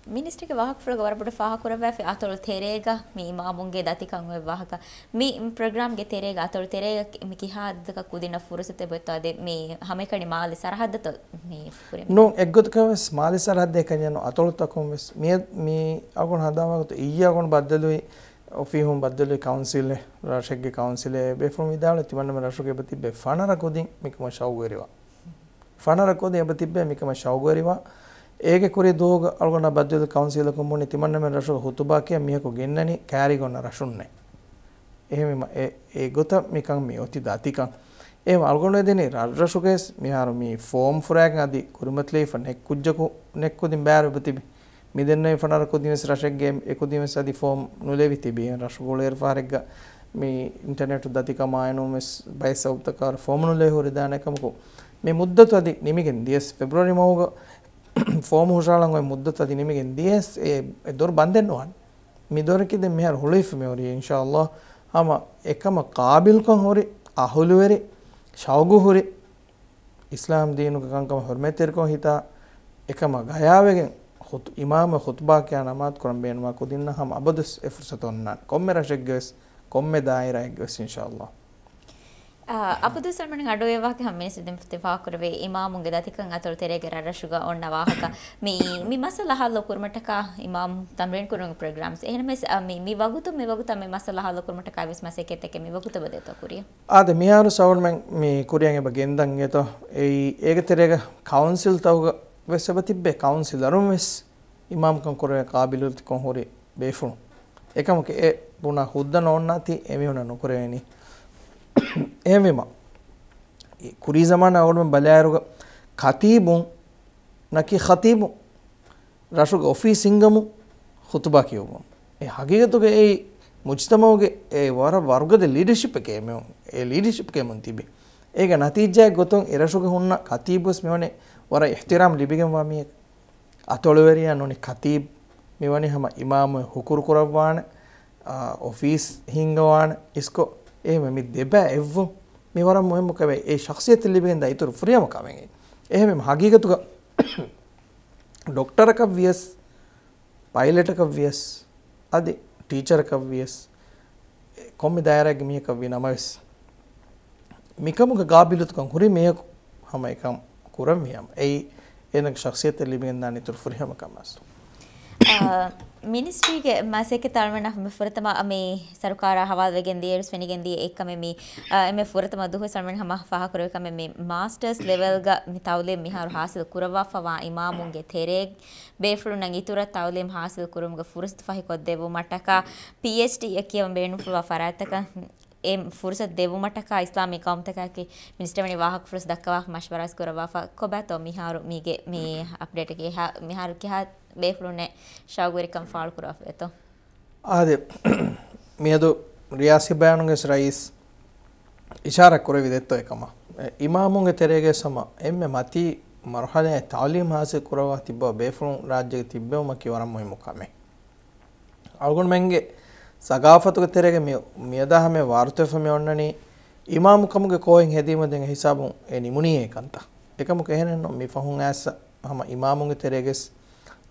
މިނިސްޓްރީގެ ވާހަކަފުޅުގަ ވަރަށް ބޮޑަށް ފާހަގަކުރައްވާފި އަތޮޅު ތެރޭގަ މި އިމާމުންގެ ދަތިކަން އޮތް ވާހަކަ. މި ޕްރޮގްރާމްގެ ތެރޭގަ އަތޮޅު ތެރޭގަ މި ކިހާ އަދަދަކަށް ކުދިންނަށް ފުރުސަތެއް އޮތްތޯ އަދި މި ހަމައެކަނި މާލެ ސަރަހައްދަތައް މި ކުރި ނޫން، އެއްގޮތަކަށް ވެސް މާލެ ސަރަހައްދެއް ކަންޏެއް ނޫން. އަތޮޅުތަކުން ވެސް މި، މި އަޅުގަނޑު ހަނދާންވާގޮތުން އިއްޔެ އަޅުގަނޑު ބައްދަލުވި އޮފީހުން ބައްދަލުވި ކައުންސިލެއް، ރަށެއްގެ ކައުންސިލެއް ބޭފުޅުން ވިދާޅުވި ތިމަންނަމެން ރަށުގެ އެބަ ތިއްބެވި ފަނަރަ ކުދިން މިކަމަށް ޝައުގުވެރިވާ. ފަނަރަ ކުދިން އެބަ ތިއްބެވި މިކަމަށް ޝައުގުވެރިވާ. އޭގެ ކުރި ދުވަހުގަ އަޅުގަނޑާ ބައްދަލުވި ކައުންސިލަކުން ބުނި ތިމަންނަމެން ރަށުގަ ހުތުބާ ކިޔަން މީހަކު ގެންނަނީ ކައިރިގަ އޮންނަ ރަށުންނޭ. އެހެންވީމަ އެ، އެ ގޮތަށް މިކަން މި އޮތީ ދަތިކަން. އެހެން އަޅުގަނޑު އެދެނީ ރަށް ރަށުގައި ވެސް މިހާރު މި ފޯމް ފުރާގެން އަދި ކުރިމަތިލެވިފަ ނެތް ކުއްޖަކު، ނެތް ކުދިން ބައިވެރިވެ ތިބި. މި ދެންނެވި ފަނަރަ ކުދިން ވެސް ރަށެއްގެ އެ ކުދިން ވެސް އަދި ފޯމް ނުލެވި ތިބި. ރަށު ގުޅޭ ފަހަރެއްގަ މި އިންޓަރނެޓު ދަތިކަމާއި ނޫން ވެސް ބައެއް ސަބަބުތަކާ ފޯމް ނުލެވި ހުރި ދާނެ ކަމަކު، މި މުއްދަތު އަދި ނިމިގެން ދިޔަސް. ފެބްރުއަރީ މަހުގަ ފޯމް ހުށަހަޅަން އޮތް މުއްދަތު އަދި ނިމިގެން ދިޔަސް އެ، އެ ދޮރު ބަންދެއް ނުވާނެ. މި ދޮރަކީ ދެން މިހާރު ހުޅުވިފަ މިހުރީ، އިންޝާﷲ. ހަމަ އެކަމަށް ޤާބިލްކަން ހުރި، އަހުލުވެރި، ޝައުގު ހުރި، އިސްލާމް ދީނުގެ ކަންކަމަށް ހުރުމަތްތެރިކަން ހިތާ، އެކަމަށް ގަޔާވެގެން ޚުތު-، އިމާމު ޚުތުބާ ކިޔާ ނަމާދު ކުރަން ބޭނުމާ ކުދިންނަށް ހަމަ އަބަދުވެސް އެ ފުރުސަތު އޮންނާނެ. ކޮންމެ ރަށެއްގެ ވެސް، ކޮންމެ ދާއިރާއެއްގެ ވެސް، އިންޝާﷲ. އާ، އަބަދު ސަލްމަން އަޑުއެއްވާކަށް ހަމަ މިނިސްޓްރީ ދެމަފްތި ފާހަގަކުރެވޭ އިމާމުންގެ ދަތިކަން އަތޮޅު ތެރޭގެ ރަށްރަށުގަ އޮންނަ ވާހަކަ. މި، މި މައްސަލަ ހައްލު ކުރުމަށްޓަކާ އިމާމު ތަމްރީން ކުރުމުގެ ޕްރޮގްރާމްސް. އެހެންނަމަވެސް، އާ، މި، މި ވަގުތު، މި ވަގުތަށް މި މައްސަލަ ހައްލު ކުރުމަށްޓަކާ ވެސް މަސައްކަތްތަކެއް މި ވަގުތު އެބަދޭތޯ ކުރިޔަށް؟ އާދެ، މިހާރު ސަލްމަން މި ކުރިޔަށް އެބަ ގެންދަން އެތޯ. އެއީ، އޭގެ ތެރޭގަ ކައުންސިލްތަކުގަ ވެސް އެބަ ތިއްބޭ ކައުންސިލަރުން ވެސް އިމާމްކަން ކުރެވޭ ޤާބިލުވެތިކަން ހުރި ބޭފުޅުން. އެކަމަކު އެ ބުނާ ހުއްދަ ނޯންނާތީ އެމީހުނަށް ނުކުރެވޭނީ. އެހެންވީމަ، ކުރީ ޒަމާނާ އަޅުގަނޑުމެން ބަލާއިރުގަ ކަތީބުން ނަކީ ޚަތީބުން ރަށުގެ އޮފީސް ހިންގަމުން ޚުތުބާ ކިޔުމުން. އެ ހަގީގަތުގަ އެއީ މުޖްތަމަޢުގެ އެ ވަރަށް ވަރުގަދަ ލީޑަޝިޕެކޭ މެ-، އެ ލީޑަޝިޕެކޭ މުން ތިބި. އޭގެ ނަތީޖާއެއް ގޮތުން އެ ރަށުގެ ހުންނަ ކަތީބުވެސް މިވަނީ ވަރަށް އިޙްތިރާމް ލިބިގެންވާ މީހެއް. އަތޮޅުވެރިޔާ ނޫނީ ކަތީބް މިވަނީ ހަމަ އިމާމު ހުކުރު ކުރައްވާނެ، އާ، އޮފީސް ހިންގަވާނެ އިސްކޮ. އެހެންވެ މި ދެބައި އެއްވުން މި ވަރަށް މުހިއްމު ކަމެއް. އެ ޝަޚްޞިއްޔަތެއް ލިބިގެންދާ އިތުރު ފުރިހަމަ ކަމެއް. އެހެންވެ ހަގީގަތުގަ ޑޮކްޓަރަކަށް ވިޔަސް، ޕައިލެޓަކަށް ވިޔަސް، އަދި ޓީޗަރަކަށް ވިޔަސް، ކޮންމެ ދާއިރާއެއްގެ މީހަކަށް ވީ ނަމަވެސް، މިކަމުގެ ޤާބިލުތަކަން ހުރި މީހަކު ހަމަ އެކަން ކުރަންވީ ހަމަ. އެއީ އޭނަގެ ޝަޚްޞިއްޔަތަށް ލިބިގެންދާނެ އިތުރު ފުރިހަމަ ކަމެއް. އާ، މިނިސްޓްރީގެ މަސައްކަތް އަޅުގަނޑަށް މި ފުރަތަމަ މި ސަރުކާރާ ހަވާލުވެގެން ދިޔައިރުސް ފެނިގެން ދިޔަ އެއްކަމެއް މި، އާ، އެންމެ ފުރަތަމަ ދުވަހު ސަލްމަން ހަމަ ފާހަގަކުރެވި ކަމެއް މި މާސްޓަރސް ލެވެލްގަ މި ތައުލީމް މިހާރު ހާސިލް ކުރައްވާފަވާ އިމާމުންގެ ތެރޭ ބޭފުޅުންނަށް އިތުރަށް ތައުލީމް ހާސިލް ކުރުމުގެ ފުރުސަތު ފަހިކޮށްދެއްވުމަށްޓަކާ ޕީއެޗްޑީއަށް ކިޔަވަން ބޭނުންފުޅުވާ ފަރާތްތަކަށް އެ ފުރުސަތު ދެއްވުމަށްޓަކާ އިސްލާމީ ޤައުމުތަކާއެކީ މިނިސްޓަރ ވަނީ ވާހަކަފުޅުސް ދައްކަވާފަ މަޝްވަރާސް ކުރައްވާފަ. ކޮބާތޯ މިހާރު މީގެ މި އަޕްޑޭޓަކީ ހާ-، މިހާރު ކިހާ ބޭފުޅުންނެއް ޝައުގުވެރިކަން ފާޅުކުރައްވާފައެތޯ؟ އާދެ، މިއަދު ރިޔާސީ ބަޔާނުގެ ރައީސް އިޝާރާތް ކުރެވި ދެއްތޯ އެކަމަށް. އެ، އިމާމުންގެ ތެރޭގެ ހަމަ އެންމެ މަތީ މަރުހަލާއެއް ތައުލީމް ހާސިލް ކުރައްވާ ތިއްބަވާ ބޭފުޅުން ރާއްޖޭގަ ތިއްބެވުމަކީ ވަރަށް މުހިއްމު ކަމެއް. އަޅުގަނޑުމެންގެ ސަގާފަތުގެ ތެރޭގަ މި-، މިއަދާ ހަމަޔަށް ވާރުތަވެފަ މި އޮންނަނީ، އިމާމު ކަމުގެ ކޯހެއް ހެދީމަ ދެން އެ ހިސާބުން އެ ނިމުނީ އެ ކަންތައް. އެކަމަކު އެހެނެއްނު މި ފަހުން އައިސް ހަމަ އިމާމުންގެ ތެރޭގެސް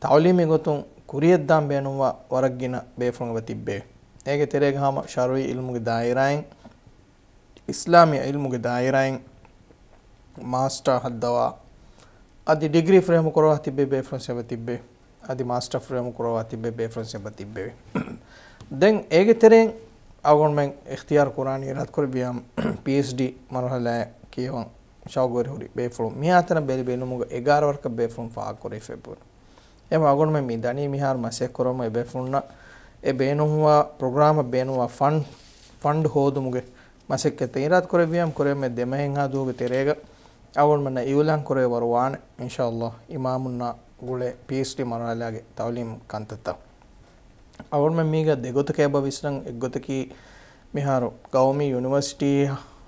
ތައުލީމީ ގޮތުން ކުރިޔަށްދާން ބޭނުންވާ ވަރަށް ގިނަ ބޭފުޅުން އެބަ ތިއްބެވި. އޭގެ ތެރޭގަ ހަމަ ޝަރުޢީ ޢިލްމުގެ ދާއިރާއިން، އިސްލާމީ ޢިލްމުގެ ދާއިރާއިން މާސްޓާ ހައްދަވާ، އަދި ޑިގްރީ ފުރިހަމަ ކުރައްވާ ތިއްބެވި ބޭފުޅުން އެބަ ތިއްބެވި. އަދި މާސްޓާ ފުރިހަމަ ކުރައްވާ ތިއްބެވި ބޭފުޅުން އެބަ ތިއްބެވި. ދެން އޭގެ ތެރެއިން އަޅުގަނޑުމެން އިޚްތިޔާރު ކުރާނީ އިރާދަކުރެއްވިޔާ ޕީއެޗްޑީ މަރުހަލާއެއް ކިޔަވަން ޝައުގުވެރި ހުރި ބޭފުޅުން. މިހާތަނަށް ބެލި ބެލުމުގަ އެގާރަ ވަރަކަށް ބޭފުޅުން ފާހަގަކުރެވިފައި އެބަ. އަޅުގަނޑުމެން މި ދަނީ މިހާރު މަސައްކަތް ކުރަމުން އެ ބޭފުޅުންނަށް އެ ބޭނުންވާ ޕްރޮގްރާމަށް ބޭނުންވާ ފަންޑް، ފަންޑް ހޯދުމުގެ މަސައްކަތް އިރާދަ ކުރެއްވިޔާ ކުރެވޭ ދެމަހެއްހާ ދުވަހުގެ ތެރޭގަ އަޅުގަނޑުމެންނަށް އިއުލާން ކުރެވޭ ވަރު ވާނެ، އިންޝާﷲ، އިމާމުންނާ ގުޅޭ ޕީއެޗްޑީ މަރުހަލާގެ ތައުލީމް ކަންތައްތައް. އަޅުގަނޑުމެން މީގަ ދެގޮތަކަށް އެބަ ވިސްނަން. އެއްގޮތަކީ މިހާރު ގައުމީ ޔުނިވަރސިޓީ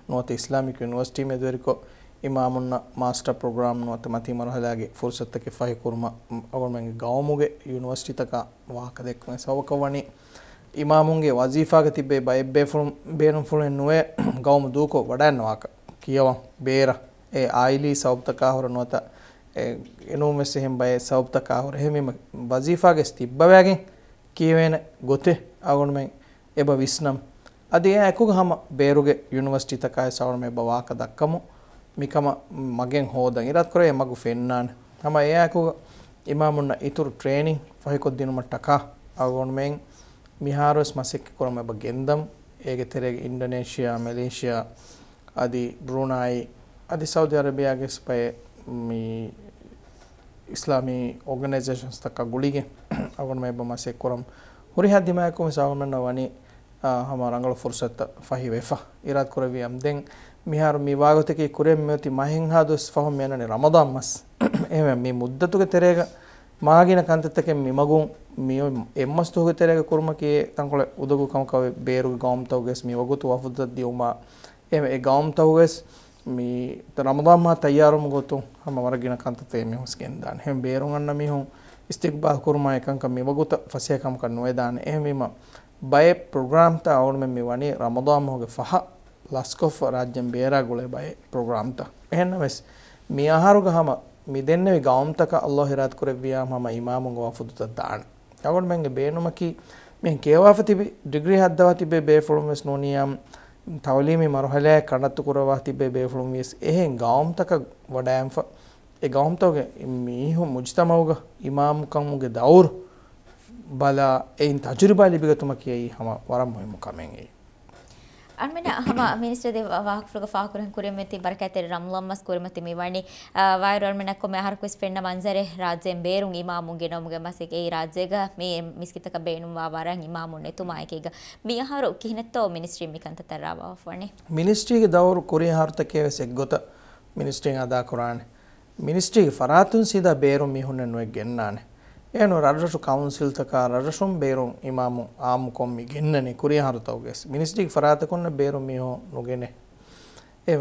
ނުވަތަ އިސްލާމިކް ޔުނިވަރސިޓީ މެދުވެރިކޮށް، އިމާމުންނަށް މާސްޓަރ ޕްރޮގްރާމް ނުވަތަ މަތީ މަރުހަލާގެ ފުރުސަތުތަކެއް ފަހިކުރުމަށް އަޅުގަނޑުމެންގެ ގައުމުގެ ޔުނިވަރސިޓީތަކާ ވާހަކަ ދެއްކުމެއް ސަބަބަކަށް ވަނީ، އިމާމުންގެ ވަޒީފާގަ ތިއްބެވި ބައެއް ބޭފުޅުން، ބޭނުންފުޅުން ނުވެ ގައުމު ދޫކޮށް ވަޑައިގަންނަވާކަށް ކިޔަވަން ބޭރަށް އެ އާއިލީ ސަބަބުތަކާ ހުރެ ނުވަތަ އެ، އެނޫން ވެސް އެހެން ބައެއް ސަބަބުތަކާ ހުރެ އެހެންވީމަ ވަޒީފާގެ ތިއްބަވައިގެން ކިޔެވޭނެ ގޮތެއް އަޅުގަނޑުމެން އެބަ ވިސްނަމު. އަދި އެއާ އެކުގަ ހަމަ ބޭރުގެ ޔުނިވަރސިޓީތަކާ ވެސް އަޅުގަނޑުމެން އެބަ ވާހަކަ ދައްކަމު، މިކަމަށް މަގެއް ހޯދަން އިރާދަ ކުރޭ އެ މަގު ފެންނާނެ. ހަމަ އެއާ އެކުގަ އިމާމުންނަށް އިތުރު ޓްރޭނިން ފަހިކޮށްދިނުމަށްޓަކާ އަޅުގަނޑުމެން މިހާރުވެސް މަސައްކަތް ކުރަމު އެބަ ގެންދަމު. އޭގެ ތެރޭގަ އިންޑޮނޭޝިއާ، މެލޭޝިއާ، އަދި ބްރޫނާއި، އަދި ސައުދީ އަރަބިއާގެ ބައެއް މި އިސްލާމީ އޯގަނައިޒޭޝަންސްތަކާ ގުޅިގެން އަޅުގަނޑުމެން އެބަ މަސައްކަތް ކުރަމު. ހުރިހާ ދިމާއަކުން ވެސް އަޅުގަނޑުމެންނަށް ވަނީ، އާ، ހަމަ ރަނގަޅު ފުރުސަތުތައް ފަހިވެފަ. އިރާދަ ކުރެއްވިއަމް ދެން މިހާރު މި ވާގޮތަކީ ކުރިއަށް މިއޮތީ މަހެއްހާ ދުވަސް ފަހުން މިއަންނަނީ ރަމަޟާން މަސް. އެހެންވެ މި މުއްދަތުގެ ތެރޭގަ މާގިނަ ކަންތައްތަކެއް މިމަގުން މި އެއްމަސް ދުވަހުގެ ތެރޭގަ ކުރުމަކީ ތަންކޮޅެއް އުދަގޫ ކަމަކަށް ވޭ. ބޭރުގެ ގައުމުތަކުގަސް މި ވަގުތު ވަފުދުތައް ދިއުމާ އެ، އެ ގައުމުތަކުގަސް މި ރަމަޟާން މަހަށް ތައްޔާރުވުމުގެ ގޮތުން ހަމަ ވަރަށް ގިނަ ކަންތައްތައް އެމީހުން ގެންދާނެ. އެހެން ބޭރުން އަންނަ މީހުން އިސްތިޤްބާލް ކުރުމާ އެކަންކަން މިވަގުތަށް ފަސޭހަ ކަމަކަށް ނުވެދާނެ. އެހެންވީމަ ބައެއް ޕްރޮގްރާމްތައް އަޅުގަނޑުމެން މި ވަނީ ރަމަޟާން މަހުގެ ފަހަށް ލަސްކޮށްފަ ރާއްޖޭން ބޭރާ ގުޅޭ ބައެއް ޕްރޮގްރާމްތައް. އެހެންނަމަވެސް މި އަހަރުގަ ހަމަ މި ދެންނެވި ގައުމުތަކަށް ﷲ އިރާދަ ކުރެއްވިއާ ހަމަ އިމާމުންގެ ވަފުދުތައް ދާނެ. އަޅުގަނޑުމެންގެ ބޭނުމަކީ މިހެން ކިޔަވާފަ ތިބި ޑިގްރީ ހައްދަވާ ތިބޭ ބޭފުޅުން ވެސް ނޫނިއްޔާ ތައުލީމީ މަރުހަލާއެއް ކަނޑައްތު ކުރައްވާ ތިބޭ ބޭފުޅުން ވިޔަސް އެހެން ގައުމުތަކަށް ވަޑައިންފަ އެ ގައުމުތަކުގެ މީހުން މުޖްތަމަޢުގަ އިމާމުކަމުގެ ދައުރު ބަލާ އެއިން ތަޖުރިބާ ލިބިގަތުމަކީ އެއީ ހަމަ ވަރަށް މުހިއްމު ކަމެއް އެއީ. އަޅުމެންނަށް ހަމަ މިނިސްޓްރީ ދެ ވާހަކަފުޅުގަ ފާހަގަކުރަން ކުރިއަށް މިއޮތީ ބަރަކާތްތެރި ރަމަޟާން މަސް ކުރިމަތި މިވަނީ، އާ، ވާއިރު އަޅުމެންނަށް ކޮންމެ އަހަރަކުވެސް ފެންނަ މަންޒަރެއް ރާއްޖޭން ބޭރުން އިމާމުން ގެނައުމުގެ މަސައްކަތް އެއީ ރާއްޖޭގަ މި މިސްކިތަކަށް ބޭނުންވާ ވަރަށް އިމާމުން ނެތުމާ އެކީގަ. މި އަހަރު ކިހިނެއްތޯ މިނިސްޓްރީން މިކަންތައްތައް ރާވާފަވަނީ؟ މިނިސްޓްރީގެ ދައުރު ކުރި އަހަރުތަކޭ ވެސް އެއްގޮތަށް މިނިސްޓްރީން އަދާކުރާނެ. މިނިސްޓްރީގެ ފަރާތުން ސީދާ ބޭރުން މީހުންނެއް ނުއެއް ގެންނާނެ. އެހެން ރަށްރަށު ކައުންސިލްތަކާ ރަށްރަށުން ބޭރުން އިމާމު އާއްމުކޮށް މި ގެންނަނީ ކުރިއަހަރުތަކުގައި. މިނިސްޓްރީގެ ފަރާތަކުންނަށް ބޭރުން މީހުން ނުގެނޭ. އެ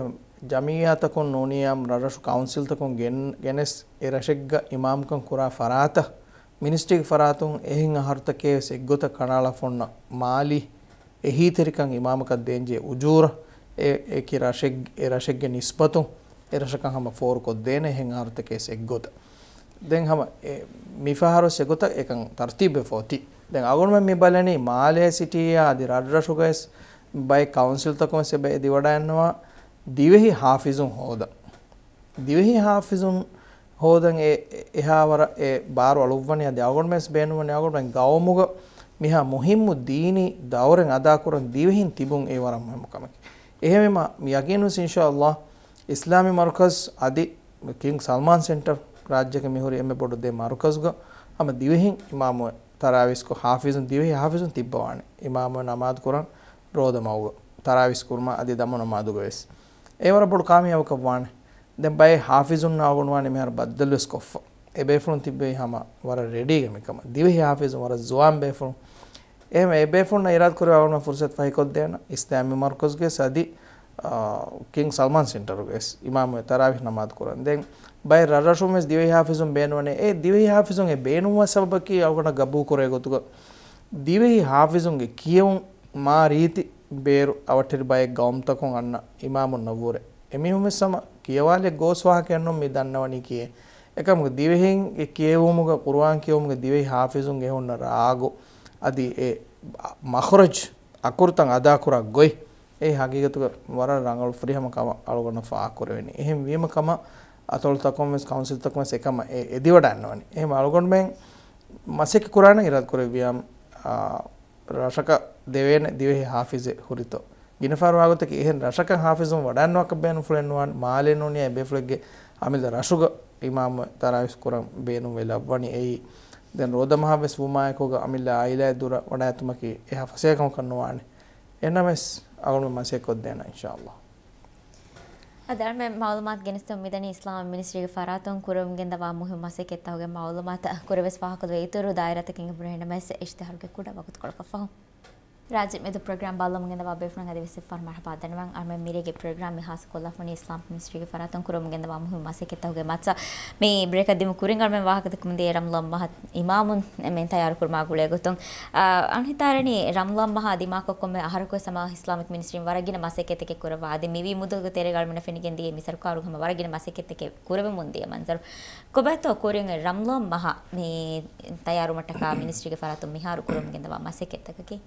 ޖަމިއްޔާތަކުން ނޫނިއްޔާ ރަށްރަށު ކައުންސިލްތަކުން ގެން، ގެނެސް އެ ރަށެއްގަ އިމާމުކަން ކުރާ ފަރާތަށް މިނިސްޓްރީގެ ފަރާތުން އެހެން އަހަރުތަކޭ ވެސް އެއްގޮތަށް ކަނޑައަޅާފަ އޮންނަ މާލީ އެހީތެރިކަން އިމާމަކަށް ދޭންޖެހޭ އުޖޫރަ އެ، އެކި ރަށެއް، އެ ރަށެއްގެ ނިސްބަތުން އެ ރަށަކަށް ހަމަ ފޯރުކޮށްދޭނެ އެހެން އަހަރުތަކެއް އެއްގޮތަށް. ދެން ހަމަ އެ، މިފަހަރު އެގޮތަށް އެކަން ތަރުތީބުވެފަ އޮތީ. ދެން އަޅުގަނޑުމެން މި ބަލަނީ މާލޭ ސިޓީއާ އަދި ރަށްރަށުގައި ވެސް ބައެއް ކައުންސިލްތަކުން ވެސް އެބަ އެދިވަޑައިގަންނަވާ ދިވެހި ޙާފިޒުން ހޯދަން. ދިވެހި ޙާފިޒުން ހޯދަން އެ، އެ، އެހާވަރަށް އެ ބާރު އަޅުއްވަނީ އަދި އަޅުގަނޑުމެން ވެސް ބޭނުންވަނީ އަޅުގަނޑުމެން ގައުމުގަ މިހާ މުހިއްމު ދީނީ ދައުރެއް އަދާކުރަން ދިވެހިން ތިބުން އެ ވަރަށް މުހިއްމު ކަމެކޭ. އެހެންވީމަ މި ޔަގީންވެސް އިންޝާﷲ އިސްލާމީ މަރުކަޒް އަދި ކިންގް ސަލްމާން ސެންޓަރ ރާއްޖޭގަ މިހުރި އެންމެ ބޮޑު ދެ މަރުކަޒުގަ ހަމަ ދިވެހިން އިމާމު ތަރާވީސްކޮށް ޙާފިޒުން، ދިވެހި ޙާފިޒުން ތިއްބަވާނެ. އިމާމު ނަމާދު ކުރަން ރޯދަ މަގުގަ ތަރާވީސް ކުރުމާ އަދި ދަމު ނަމާދުގަ ވެސް. އެ ވަރަށް ބޮޑު ކާމިޔާބުކަން ވާނެ. ދެން ބައެއް ޙާފިޒުންނާ އަޅުގަނޑު ވާނެ މިހާރު ބައްދަލުވެސް ކޮށްފަ. އެ ބޭފުޅުން ތިއްބެވި ހަމަ ވަރަށް ރެޑީގަ މިކަމަށް. ދިވެހި ޙާފިޒުން ވަރަށް ޒުވާން ބޭފުޅުން. އެހެން އެ ބޭފުޅުންނަށް އިރާދަ ކުރެވި އަޅުގަނޑު ފުރުސަތު ފަހިކޮށްދޭނަ އިސްލާމީ މަރުކަޒުގެ ސަދި، އާ، ކިންގް ސަލްމާން ސެންޓަރުގެ ވެސް އިމާމު ތަރާވީހް ނަމާދު ކުރަން. ދެން ބައެއް ރަށްރަށުން ވެސް ދިވެހި ޙާފިޒުން ބޭނުންވަނީ. އެ ދިވެހި ޙާފިޒުން އެ ބޭނުންވާ ސަބަބަކީ އަޅުގަނޑަށް ގަބޫލު ކުރޭ ގޮތުގަ ދިވެހި ޙާފިޒުންގެ ކިޔެވުން މާ ރީތި ބޭރު އަވަށްޓެރި ބައެއް ގައުމުތަކުން އަންނަ އިމާމުންނަށްވުރެ. އެމީހުން ވެސް ހަމަ ކިޔަވާލެއް ގޯސް ވާހަކައެއްނޫން މި ދަންނަވަނީ ކިޔޭ. އެކަމަކު ދިވެހިންގެ ކިޔެވުމުގަ ޤުރުއާން ކިޔެވުމުގެ ދިވެހި ޙާފިޒުންގެ ހުންނަ ރާގު އަދި އެ މަޚްރަޖް އަކުރުތައް އަދާކުރާ ގޮތް އެ ހަގީގަތުގަ ވަރަށް ރަނގަޅު ފުރިހަމަ ކަމަށް އަޅުގަނޑަށް ފާހަގަކުރެވެނީ. އެހެން ވީމަ ކަމަށް އަތޮޅުތަކުން ވެސް ކައުންސިލްތަކުން ވެސް އެކަމަށް އެ އެދިވަޑައިގަންނަވަނީ. އެހެން އަޅުގަނޑުމެން މަސައްކަތް ކުރާނެ އިރާދަ ކުރެއްވިއާ، އާ، ރަށަކަށް ދެވޭނެ ދިވެހި ޙާފިޒެއް ހުރިތޯ. ގިނަ ފަހަރު ވާގޮތަކީ އެހެން ރަށަކަށް ޙާފިޒުން ވަޑައިގަންނަވާކަށް ބޭނުންފުޅެއް ނުވާނެ. މާލޭ ނޫނިއްޔާ އެބޭފުޅެއްގެ އަމިއްލަ ރަށުގަ އިމާމު ތަރާވީސް ކުރަން ބޭނުންވެ ލައްވަނީ. އެއީ ދެން ރޯދަ މަހަށް ވެސް ވުމާއެކުގަ އަމިއްލަ އާއިލާއެއް ދުރަށް ވަޑައިގަތުމަކީ އެހާ ފަސޭހަ ކަމަކަށް ނުވާނެ. އެހެންނަމަވެސް އަޅުގަނޑު މަސައްކަތް ކޮށްދޭނަން އިންޝާﷲ. އަދި އަޅުމެން މަޢުލޫމާތު ގެނެސްދެމުން މިދަނީ އިސްލާމީ މިނިސްޓްރީގެ ފަރާތުން ކުރެވެމުން ގެންދަވާ މުހިއްމު މަސައްކަތްތަކުގެ މަޢުލޫމާތު. ކުރިންވެސް ފާހަގަކޮށްލެވޭ އިތުރު ދާއިރާތަކެއް އެބުނެ ނަމަވެސް އިޝްތިހާރުގެ ކުޑަ ވަގުތުކޮޅަކަށް ފަހު. ރާއްޖެ މެދު ޕްރޮގްރާމް ބައްލަމުން ގެންދަވާ ބޭފުޅުން އަދިވެސް އެއްފަހަރު މަރުޙަބާ ދަންނަވަން. އަޅުމެން މިރޭގެ ޕްރޮގްރާމް މި ހާއްސަކޮށްލާފަ ވަނީ އިސްލާމް މިނިސްޓްރީގެ ފަރާތުން ކުރަމުން ގެންދަވާ މުހިންމު މަސައްކަތްތަކުގެ މައްޗަށް. މި ބްރޭކަށް ދިމު ކުރިން އަޅުމެން ވާހަކަދައްކަމުން ދިޔަ ރަމަޟާން މަހަށް އިމާމުން އެންމެން ތައްޔާރު ކުރުމާ ގުޅޭ ގޮތުން، އަ، އަންހިތާރަނީ ރަމަޟާން މަހާ ދިމާކޮށް ކޮންމެ އަހަރަކުވެސް ހަމަ އިސްލާމިކް މިނިސްޓްރީން ވަރަށް ގިނަ މަސައްކަތްތަކެއް ކުރައްވާ. އަދި މިވީ މުދަލުގެ ތެރޭގަ އަޅުމެންނަށް ފެނިގެން ދިޔަ މި ސަރުކާރުގެ ހަމަ ވަރަށް ގިނަ މަސައްކަތްތަކެއް ކުރެވެމުން ދިޔަ މަންޒަރު. ކޮބާތޯ ކުރިން ރަމަޟާން މަހަށް މި ތައްޔާރުވުމަށްޓަކާ މިނިސްޓްރީގެ ފަރާތުން މިހާރު ކުރަމުން ގެންދަވާ މަސައްކަތްތަކަކީ؟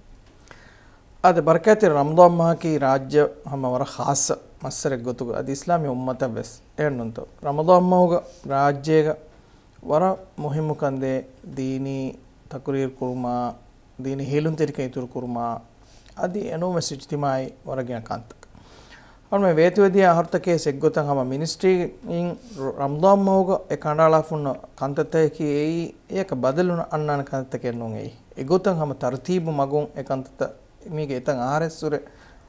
އާދެ، ބަރަކާތްތެރި ރަމަޟާން މަހަކީ ރާއްޖެ ހަމަ ވަރަށް ޚާއްޞަ މައްސަރެއް ގޮތުގަ އަދި އިސްލާމީ އުއްމަތަށް ވެސް އެހެންނުންތޯ؟ ރަމަޟާން މަހުގަ ރާއްޖޭގަ ވަރަށް މުހިއްމު ކަންދޭ ދީނީ ތަޤުރީރު ކުރުމާ، ދީނީ ހީލުންތެރިކަން އިތުރު ކުރުމާ، އަދި އެނޫންވެސް އިޖްތިމާޢީ ވަރަށް ގިނަ ކަންތައް. އަޅުމެން ވޭތުވެދިޔަ އަހަރުތަކެއް އެއްގޮތަށް ހަމަ މިނިސްޓްރީއިން ރަމަޟާން މަހުގަ އެ ކަނޑައަޅާފަ ހުންނަ ކަންތައްތަކަކީ އެއީ އެޔަކަށް ބަދަލު އަންނާނެ ކަންތައްތަކެއް ނޫން އެއީ. އެގޮތަށް ހަމަ ތަރުތީބު މަގުން އެ ކަންތައްތައް މީގެ އެތައް އަހަރެއްސުރެ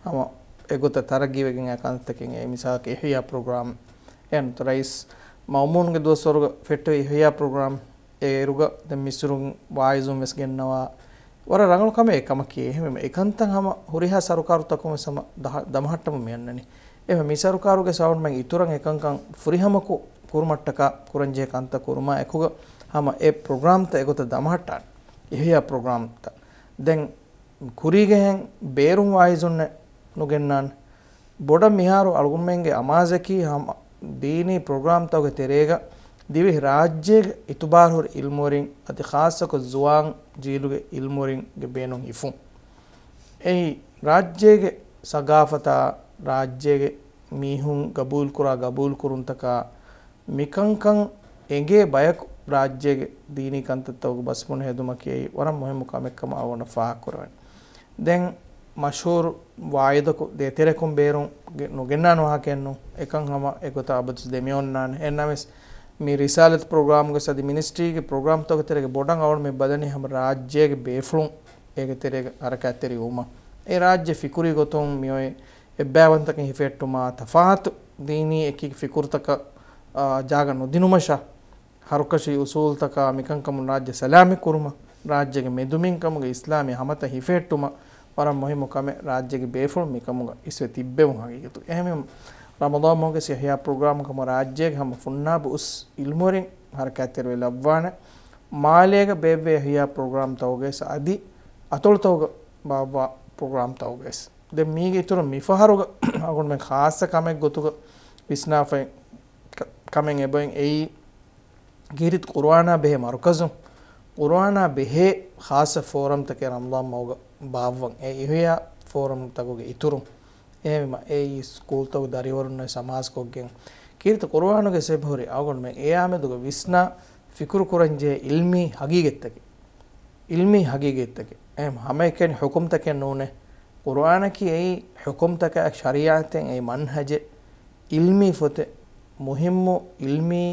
ހަމަ އެގޮތަށް ތަރައްގީވެގެން އާ ކަންތައްތަކެއް އެއީ. މިސާލަކަށް އިޙްޔާ ޕްރޮގްރާމް އެހެން ރައީސް މައުމޫންގެ ދުވަސްވަރުގަ ފެއްޓެވި އިޙްޔާ ޕްރޮގްރާމް އޭރުގަ ދެން މިސުރުން ވާއިޒުން ވެސް ގެންނަވާ ވަރަށް ރަނގަޅު ކަމެއް އެކަމަކީ. އެހެންވެ، އެކަންތައް ހަމަ ހުރިހާ ސަރުކާރުތަކުން ވެސް ހަމަ ދަ-، ދަމަހައްޓަމުން މި އަންނަނީ. އެހެންވެ، މި ސަރުކާރުގެ ސަވަންމެން އިތުރަށް އެކަންކަން ފުރިހަމަކު ކުރުމަށްޓަކާ ކުރަންޖެހޭ ކަންތައް ކުރުމާ އެކުގަ ހަމަ އެ ޕްރޮގްރާމްތައް އެގޮތަށް ދަމަހައްޓާނެ. އިޙްޔާ ޕްރޮގްރާމްތައް. ދެން ކުރީގެހެން ބޭރުން ވާއިޒުންނެއް ނުގެންނާނެ. ބޮޑަށް މިހާރު އަޅުގަނޑުމެންގެ އަމާޒަކީ ހަމަ ދީނީ ޕްރޮގްރާމްތަކުގެ ތެރޭގަ ދިވެހި ރާއްޖޭގެ އިތުބާރުހުރި އިލްމުވެރިން އަދި ޚާއްޞަކޮށް ޒުވާން ޖީލުގެ އިލްމުވެރިންގެ ބޭނުން ހިފުން. އެއީ ރާއްޖޭގެ ސަގާފަތާ، ރާއްޖޭގެ މީހުން ގަބޫލުކުރާ ގަބޫލުކުރުންތަކާ، މިކަންކަން އެނގޭ ބަޔަކު ރާއްޖޭގެ ދީނީ ކަންތައްތަކުގެ ބަސްބުނެ ހެދުމަކީ އެއީ ވަރަށް މުހިއްމު ކަމެއްކަމަށް އަޅުގަނޑަށް ފާހަގަކުރެވެން. ދެން މަޝްހޫރު ވާއިދަކު ދޭތެރެކުން ބޭރުން ގެ-، ނުގެންނާނެ ވާހަކައެއްނު. އެކަން ހަމަ އެގޮތަށް އަބަދު ދެމިއޮންނާނެ. އެހެންނަމަވެސް މި ރިސާލަތު ޕްރޮގްރާމްގެ އަދި މިނިސްޓްރީގެ ޕްރޮގްރާމްތަކުގެ ތެރޭގަ ބޮޑަށް އަޅުގަނޑު މި ބަލަނީ ހަމަ ރާއްޖޭގެ ބޭފުޅުން އޭގެ ތެރޭގަ ހަރަކާތްތެރި ވުމަށް. އެ ރާއްޖެ ފިކުރީ ގޮތުން މިއޮތް އެއްބައިވަންތަކަން ހިފެހެއްޓުމާ، ތަފާތު ދީނީ އެކި ފިކުރުތަކަށް، އާ، ޖާގަ ނުދިނުމަށާ، ހަރުކަށި އުސޫލުތަކާ މިކަންކަމުން ރާއްޖެ ސަލާމަތް ކުރުމަށް، ރާއްޖޭގެ މެދުމިންކަމުގެ އިސްލާމީ ހަމަތައް ހިފެހެއްޓުމަށް ވަރަށް މުހިއްމު ކަމެއް ރާއްޖޭގެ ބޭފުޅުން މިކަމުގަ އިސްވެ ތިއްބެވުން ހަގީގަތު. އެހެންވީމަ، ރަމަޟާން މަހުގެ އިޙްޔާ ޕްރޮގްރާމް ކަމަށް ރާއްޖޭގެ ހަމަ ފުންނާބު އުސް އިލްމުވެރިން ހަރަކާތްތެރިވެ ލައްވާނެ. މާލޭގަ ބޭއްވޭ އިޙްޔާ ޕްރޮގްރާމްތަކުގައި އަދި އަތޮޅުތަކުގަ ބާއްވާ ޕްރޮގްރާމްތަކުގައި. ދެން މީގެ އިތުރުން މިފަހަރުގަ އަޅުގަނޑުމެން ޚާއްޞަ ކަމެއް ގޮތުގަ ވިސްނާފައި ކަ-، ކަމެއް އެބައިން އެއީ، ކީރިތި ޤުރުއާނާ ބެހޭ މަރުކަޒުން ޤުރުއާނާ ބެހޭ ޚާއްޞަ ފޯރަމްތަކެއް ރަމަޟާން މަހުގަ ބާއްވަން. އެ އިޙްޔާ ފޯރަމްތަކުގެ އިތުރުން. އެހެންވީމަ، އެއީ ސްކޫލްތަކުގެ ދަރިވަރުންނާ ސަމާސްކޮށްގެން، ކީރިތި ޤުރުއާނުގެ ސަބަބުން އަޅުގަނޑުމެން އެއާމެދުގަ ވިސްނާ ފިކުރު ކުރަންޖެހޭ ޢިލްމީ ޙަޤީޤަތްތަކެއް. ޢިލްމީ ޙަޤީޤަތްތަކެއް. އެހެން ހަމައެކަނި ޙުކުމްތަކެއް ނޫނޭ. ޤުރުއާނަކީ އެއީ ޙުކުމްތަކާ ޝަރީޢަތެއް އެއީ މަންހަޖެއް. ޢިލްމީ ފޮތެއް. މުހިއްމު ޢިލްމީ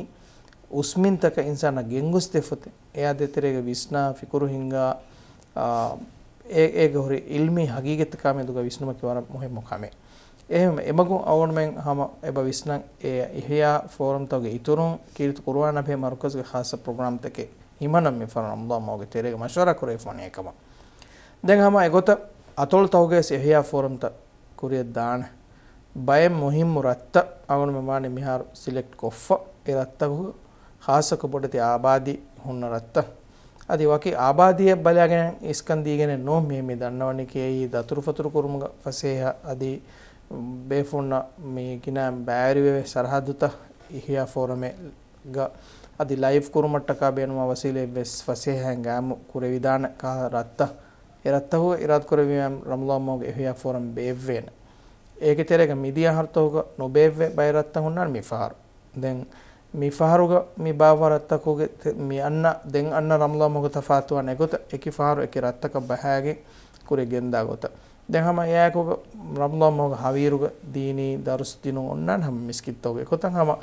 އުސްމިންތަކަށް އިންސާނާ ގެންގޮސްދޭ ފޮތެއް. އެއާ ދޭތެރޭގަ ވިސްނާ ފިކުރު ހިންގާ، އާ، އެ-، އޭގެ ހުރި ޢިލްމީ ޙަޤީޤަތްތަކާ މެދުގަ ވިސްނުމަކީ ވަރަށް މުހިއްމު ކަމެއް. އެހެން އެމަގުން އަޅުގަނޑުމެން ހަމަ އެބަ ވިސްނަން އެ އިޙްޔާ ފޯރަމްތަކުގެ އިތުރުން ކީރިތި ޤުރުއާނާ ބެހޭ މަރުކަޒުގެ ޚާއްޞަ ޕްރޮގްރާމްތަކެއް ހިމަނަން މިފަހަރު ރަމަޟާން މަހުގެ ތެރޭގަ މަޝްވަރާ ކުރެވިފަ ވަނީ އެކަމަށް. ދެން ހަމަ އެގޮތަށް އަތޮޅުތަކުގައި ވެސް އިޙްޔާ ފޯރަމްތައް ކުރިއަށް ދާނެ. ބައެއް މުހިއްމު ރަށްތައް އަޅުގަނޑުމެން ވާނީ މިހާރު ސިލެކްޓް ކޮށްފަ. އެ ރަށްތަކުގަ ޚާއްޞަކޮށް ބޮޑެތި އާބާދީ ހުންނަ ރަށްތައް. އަދި ވަކި އާބާދީއެއް ބަލާގެން އިސްކަން ދީގެނެއް ނޫން. މި، މި ދަންނަވަނީކީ އެއީ ދަތުރުފަތުރު ކުރުމުގަ ފަސޭހަ އަދި ބޭފުޅުންނަށް މި ގިނަ ބައިވެރިވެވޭ ސަރަހައްދުތައް އިޙްޔާ ފޯރަމެއްގަ އަދި ލައިވް ކުރުމަށްޓަކާ ބޭނުމާ ވަސީލަތް ވެސް ފަސޭހައިން ގާއިމު ކުރެވިދާނެ ކަހަލަ ރަށްތައް. އެ ރަށްތަކުގަ އިރާދަކުރެއްވިއްޔާ ރަމަޟާން މަހުގެ އިޙްޔާ ފޯރަމް ބޭއްވޭނެ. އޭގެ ތެރޭގަ މިދިޔަ އަހަރުތަކުގަ ނުބޭއްވޭ ބައެއް ރަށްތައް ހުންނާނެ މިފަހަރު. ދެން މިފަހަރުގަ މި ބާއްވާ ރަށްތަކުގެ ތެ-، މި އަންނަ، ދެން އަންނަ ރަމަޟާން މަހުގެ ތަފާތުވާނެ ގޮތަށް އެކި ފަހަރު އެކި ރަށްތަކަށް ބަހައިގެން ކުރިއަށް ގެންދާ ގޮތަށް. ދެން ހަމަ އެއާއެކުގަ ރަމަޟާން މަހުގެ ހަވީރުގަ ދީނީ ދަރުސް ދިނުން އޮންނާނެ ހަމަ މިސްކިތްތަކުގެ އެގޮތަށް ހަމަ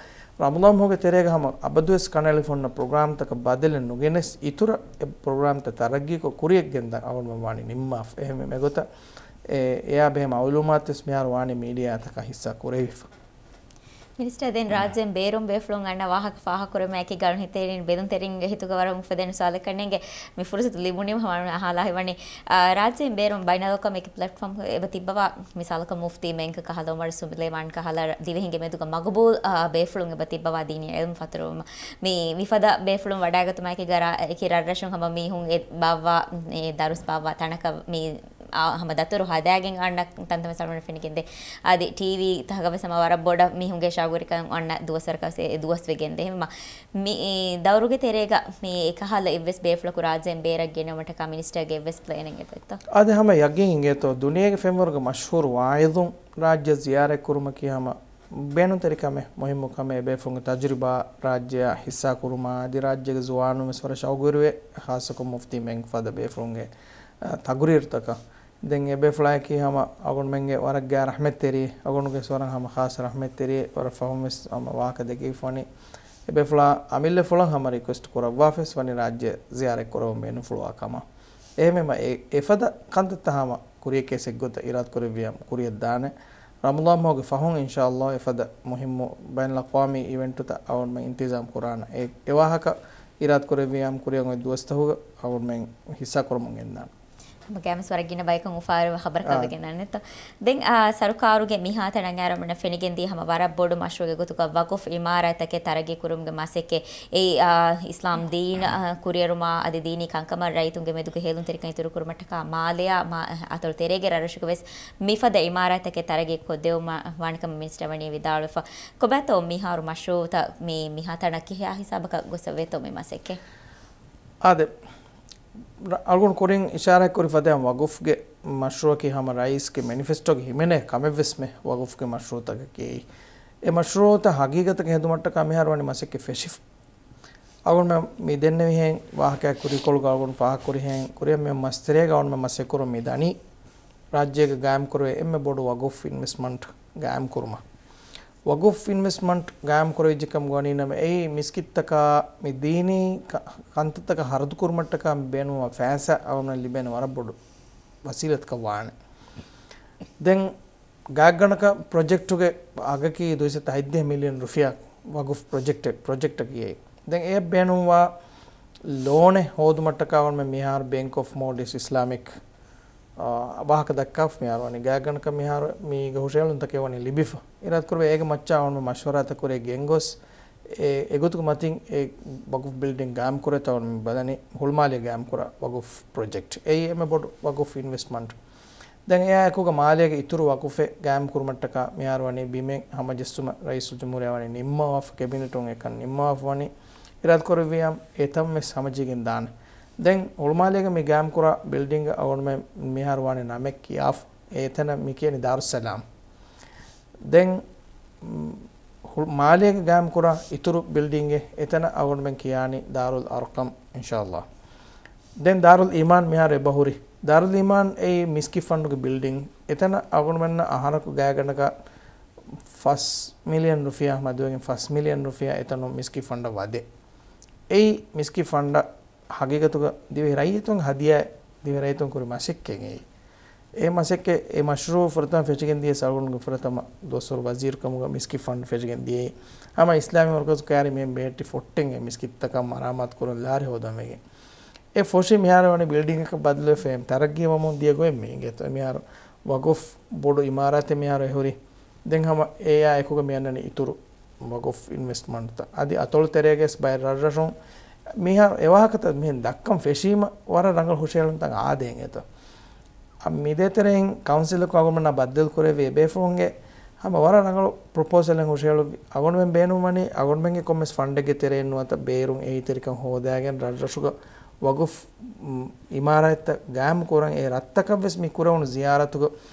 ރަމަޟާން މަހުގެ ތެރޭގަ ހަމަ އަބަދުވެސް ކަނޑައެޅިފަ ހުންނަ ޕްރޮގްރާމްތަކަށް ބަދަލެއް ނުގެނެސް އިތުރަށް އެ ޕްރޮގްރާމްތައް ތަރައްގީކޮށް ކުރިއަށް ގެންދަން އަޅުގަނޑުމެން ވާނީ ނިންމާފަ. އެހެންވެ މިގޮތަށް އެ، އެއާ ބެހޭ މައުލޫމާތުވެސް މިހާރު ވާނީ މީޑިއާތަކާ ހިއްސާ ކުރެވިފަ. މިނިސްޓަރ، ދެން ރާއްޖޭން ބޭރުން ބޭފުޅުން އަންނަ ވާހަކަ ފާހަގަކުރުމާއެކީގަ އަޅު ހިތޭރިން ބެލުންތެރިންގެ ހިތުގަ ވަރަށް އުފެދޭނެ ސުވާލެއް ކަންނޭނގެ މި ފުރުސަތު ލިބުނީމަ ހަމަ އަހާލާ ހިވަނީ. އާ، ރާއްޖޭން ބޭރުން ބައިނަލްއަޤްވާމީ ޕްލެޓްފޯމް އެބަ ތިއްބަވާ، މިސާލަކަށް މުފްތީ މެންކަ ކަހަލަ، އުމަރު ސުލައިމާން ކަހަލަ ދިވެހިންގެ މެދުގަ މަގުބޫލް، އާ، ބޭފުޅުން އެބަ ތިއްބަވާ ދީނީ އިލްމު ފަތުރުވުމަށް. މި މިފަދަ ބޭފުޅުން ވަޑައިގަތުމާއެކީގަ ރާ-، އެކި ރަށްރަށުން ހަމަ މީހުން އެ ބާއްވާ، އެ ދަރުސް ބާއްވާ ތަނަކަށް މި އާ، ހަމަ ދަތުރު ހަދާގެން އަންނަ ތަންތަން ވެސް އަޅުގަނޑަށް ފެނިގެންދޭ. އަދި ޓީވީ ތަކަކަށް ވެސް ހަމަ ވަރަށް ބޮޑަށް މީހުންގެ ޝައުގުވެރިކަން އަންނަ ދުވަސްވަރަކަށް ވެސް އެ ދުވަސް ވެގެންދޭ. ހަމަ މި ދައުރުގެ ތެރޭގަ މި އެކަހަލަ އެއްވެސް ބޭފުޅަކު ރާއްޖޭން ބޭރަށް ގެނައުމަށްޓަކާ މިނިސްޓަރގެ އެއްވެސް ޕްލޭނެއް އެބައޮތްތޯ؟ އާދެ، ހަމަ ޔަގީން އިނގޭތޯ، ދުނިޔޭގެ ފެންވަރުގެ މަޝްހޫރު ވާއިޒުން ރާއްޖެ ޒިޔާރަތް ކުރުމަކީ ހަމަ ބޭނުންތެރި ކަމެއް، މުހިއްމު ކަމެއް، އެބޭފުޅުންގެ ތަޖުރިބާ ރާއްޖެއަށް ހިއްސާ ކުރުމަށް އަދި ރާއްޖޭގެ ޒުވާނުން ވެސް ވަރަށް ޝައުގުވެރިވޭ، ޚާއްޞަކޮށް މުފްތީ މެންކަ ފަދަ ބޭފުޅުންގެ އަ، ތަގުރީރުތަކަށް. ދެން އެބޭފުޅާއެކީ ހަމަ އަޅުގަނޑުމެންގެ ވަރަށް ގާތް ރަޙްމަތްތެރި، އަޅުގަނޑުގެ ވެސް ވަރަށް ހަމަ ޚާއްޞަ ރަޙްމަތްތެރި، ވަރަށް ފަހުން ވެސް ހަމަ ވާހަކަ ދެކެވިފަ ވަނީ. އެބޭފުޅާ އަމިއްލަފުޅަށް ހަމަ ރިކުއެސްޓް ކުރައްވާފަ ވެސް ވަނީ ރާއްޖެ ޒިޔާރަތް ކުރައްވަން ބޭނުންފުޅުވާ ކަމަށް. އެހެންވީމަ އެ، އެފަދަ ކަންތައްތައް ހަމަ ކުރިޔަކޭ އެއްގޮތަށް އިރާދަކުރެއްވިއްޔާ ކުރިޔަށްދާނެ. ރަމަޟާން މަހުގެ ފަހުން އިންޝާﷲ އެފަދަ މުހިއްމު ބައިނަލްއަޤްވާމީ އިވެންޓުތައް އަޅުގަނޑުމެން އިންތިޒާމް ކުރާނަން. އެ، އެ ވާހަކަ އިރާދަކުރެއްވިއްޔާ ކުރިޔަށް އޮތް ދުވަސްތަކުގަ އަޅުގަނޑުމެން ހިއްސާ ކުރަމުން ގެންދާނަން. ހަމަ ގައިމުވެސް ވަރަށް ގިނަ ބަޔަކަށް އުފާވެރިވާ ޚަބަރަކަށް އާ. ވެގެން ދާނެތޯ. ދެން، އާ، ސަރުކާރުގެ މިހާތަނަށް އައިރު އަޅުގަނޑަށް ފެނިގެންދިޔަ ހަމަ ވަރަށް ބޮޑު މަޝްރޫޢެއްގެ ގޮތުގަ ވަޤުފް އިމާރާތްތަކެއް ތަރައްގީ ކުރުމުގެ މަސައްކަތް. އެއީ، އާ، އިސްލާމް ދީން، އާ، ކުރިއެރުމާ އަދި ދީނީ ކަންކަމަށް ރައްޔިތުންގެ މެދުގެ ހޭލުންތެރިކަން އިތުރުކުރުމަށްޓަކާ މާލެއާ މާ-، އަތޮޅު ތެރޭގެ ރަށްރަށުގެ ވެސް މިފަދަ އިމާރާތްތަކެއް ތަރައްގީ ކޮށްދެވުމަށް ވާނެ ކަމަށް މިނިސްޓަރ ވަނީ ވިދާޅުވެފަ. ކޮބާތޯ މިހާރު މަޝްރޫޢުތައް މި-، މިހާތަނަށް ކިހާ ހިސާބަކަށް ގޮސްފަ ވޭތޯ މި މަސައްކަތް؟ އާދެ، ރ-، އަޅުގަނޑު ކުރިން އިޝާރާތް ކުރި ފަދައިން ވަގުފްގެ މަޝްރޫޢަކީ ހަމަ ރައީސްގެ މެނިފެސްޓޯގެ ހިމެނޭ ކަމެއްވެސްމެ ވަގުފްގެ މަޝްރޫޢުތަކަކީ. އެ މަޝްރޫޢުތައް ހަގީގަތަކަށް ހެދުމަށްޓަކާ މިހާރު ވަނީ މަސައްކަތް ފެށިފަ. އަޅުގަނޑުމެން މި ދެންނެވިހެން ވާހަކައެއް ކުރިކޮޅުގަ އަޅުގަނޑު ފާހަގަކުރިހެން ކުރިއަށް މި މަސްތެރޭގަ އަޅުގަނޑުމެން މަސައްކަތް ކުރަމުން މި ދަނީ. ރާއްޖޭގަ ގާއިމްކުރެވޭ އެންމެ ބޮޑު ވަގުފް އިންވެސްޓްމަންޓް ގާއިމްކުރުމަށް. ވަގުފް އިންވެސްޓްމަންޓް ގާއިމްކުރެވިއްޖެކަމުގަ ވަނީ ނަމަ އެއީ މިސްކިތްތަކާ މި ދީނީ ކަ-، ކަންތައްތަކަށް ހަރަދުކުރުމަށްޓަކާ މި ބޭނުންވާ ފައިސާ އަޅުގަނޑަށް ލިބޭނެ ވަރަށް ބޮޑު ވަސީލަތަކަށް ވާނެ. ދެން ގާތްގަނޑަކަށް ޕްރޮޖެކްޓުގެ އަގަކީ ދުއިސައްތަ ހަތްދިހަ މިލިއަން ރުފިޔާ ވަގުފް ޕްރޮޖެކްޓެއް، ޕްރޮޖެކްޓަކީ. ދެން އެއަށް ބޭނުންވާ ލޯނެއް ހޯދުމަށްޓަކާ ވަންމެ މިހާރު ބޭންކް އޮފް މޯލްޑިވްސް އިސްލާމިކް އާ، ވާހަކަ ދައްކާފަ މިހާރު ވަނީ ގާތްގަނޑަކަށް މިހާރު މީގެ ހުށަހެޅުންތަކެއް ވަނީ ލިބިފަ. އިރާދަކުރެވޭ އޭގެ މައްޗަށް އަޅުގަނޑު މަޝްވަރާތައް ކުރޭ ގެންގޮސް، އެ، އެގޮތުގެ މަތިން އެ ވަގުފް ބިލްޑިން ގާއިމްކުރޭތޯ އަޅުގަނޑު މި ބަލަނީ ހުޅުމާލޭ ގާއިމްކުރާ ވަގުފް ޕްރޮޖެކްޓް. އެއީ އެންމެ ބޮޑު ވަގުފް އިންވެސްޓްމަންޓް. ދެން އެއާ އެކުގަ މާލޭގެ އިތުރު ވަގުފެއް ގާއިމްކުރުމަށްޓަކާ މިހާރު ވަނީ ބިމެއް ހަމަޖެއްސުމަށް ރައީސުލްޖުމްހޫރިއްޔާ ވަނީ ނިންމަވާފަ، ކެބިނެޓުން އެކަން ނިންމަވާފަ ވަނީ. އިރާދަކުރެއްވިއްޔާ އެތަން ވެސް ހަމަޖެހިގެން ދާނެ. ދެން ހުޅުމާލޭގަ މި ގާއިމްކުރާ ބިލްޑިންގ އަޅުގަނޑުމެން މިހާރު ވާނެ ނަމެއް ކިޔާފަ. އެތަނަށް މި ކިޔަނީ ދާރުއްސަލާމް. ދެން، މް، ހުޅު-، މާލޭގަ ގާއިމްކުރާ އިތުރު ބިލްޑިންގެއް އެތަނަށް އަޅުގަނޑުމެން ކިޔާނީ ދާރުލް އަރްޤަމް އިންޝާﷲ. ދެން ދާރުލް އީމާން މިހާރު އެބަހުރި. ދާރުލް އީމާން އެއީ މިސްކިތް ފަންޑުގެ ބިލްޑިން. އެތަނަށް އަޅުގަނޑުމެންނަށް އަހަރަކު ގާތްގަނޑަކަށް ފަސް މިލިއަން ރުފިޔާ، މަދުވެގެން ފަސް މިލިއަން ރުފިޔާ އެތަނުން މިސްކިތް ފަންޑަށް ވަދެ. އެއީ މިސްކިތް ފަންޑަށް ހަގީގަތުގަ ދިވެހި ރައްޔިތުން ހަދިޔާ، ދިވެހި ރައްޔިތުން ކުރި މަސައްކަތް އެއީ. އެ މަސައްކަތް، އެ މަޝްރޫޢު ފުރަތަމަ ފެށިގެން ދިޔަ އަޅުގަނޑުގެ ފުރަތަމަ ދުވަސްވަރު ވަޒީރުކަމުގަ މިސްކިތް ފަންޑް ފެށިގެން ދިޔައީ. ހަމަ އިސްލާމީ މަރުކަޒު ކައިރި މި ބޭއްޓި ފޮއްޓެން އެ މިސްކިތްތަކަށް މަރާމާތު ކުރަން ލާރި ހޯދަން ވެގެން. އެ ފޮށި މިހާރު ވަނީ ބިލްޑިންގަކަށް ބަދަލުވެފަ ތަރައްގީ ވަމުން ދިޔަ ގޮތް މި އިނގޭތޯ. މިހާރު ވަގުފް ބޮޑު އިމާރާތެއް މިހާރު އެ ހުރި. ދެން ހަމަ އެއާ އެކުގަ މި އަންނަނީ އިތުރު ވަގުފް އިންވެސްޓްމަންޓްތައް. އަދި އަތޮޅު ތެރޭގަސް ބައެއް ރަށްރަށުން މިހާރު އެވާހަކަތައް މިހެން ދައްކަން ފެށީމަ ވަރަށް ރަނގަޅު ހުށަހެޅުންތައް އާދޭން އެތަ. އަ، މިދޭތެރެއިން ކައުންސިލަކު އަޅުގަނޑުމެންނާ ބައްދަލު ކުރެއްވި އެބޭފުޅުންގެ ހަމަ ވަރަށް ރަނގަޅު ޕްރޮޕޯސަލެއް ހުށަހެޅުއްވި. އަޅުގަނޑުމެން ބޭނުންވަނީ އަޅުގަނޑުމެންގެ ކޮންމެސް ފަންޑެއްގެ ތެރެއިން ނުވަތަ ބޭރުން އެއްޗެހިތެރިކަން ހޯދާގެން ރަށްރަށުގަ ވަގުފް، މް، އިމާރާތްތައް ގާއިމް ކުރަން. އެ ރަށްތަކަށްވެސް މި ކުރެވުނު ޒިޔާރަތުގަ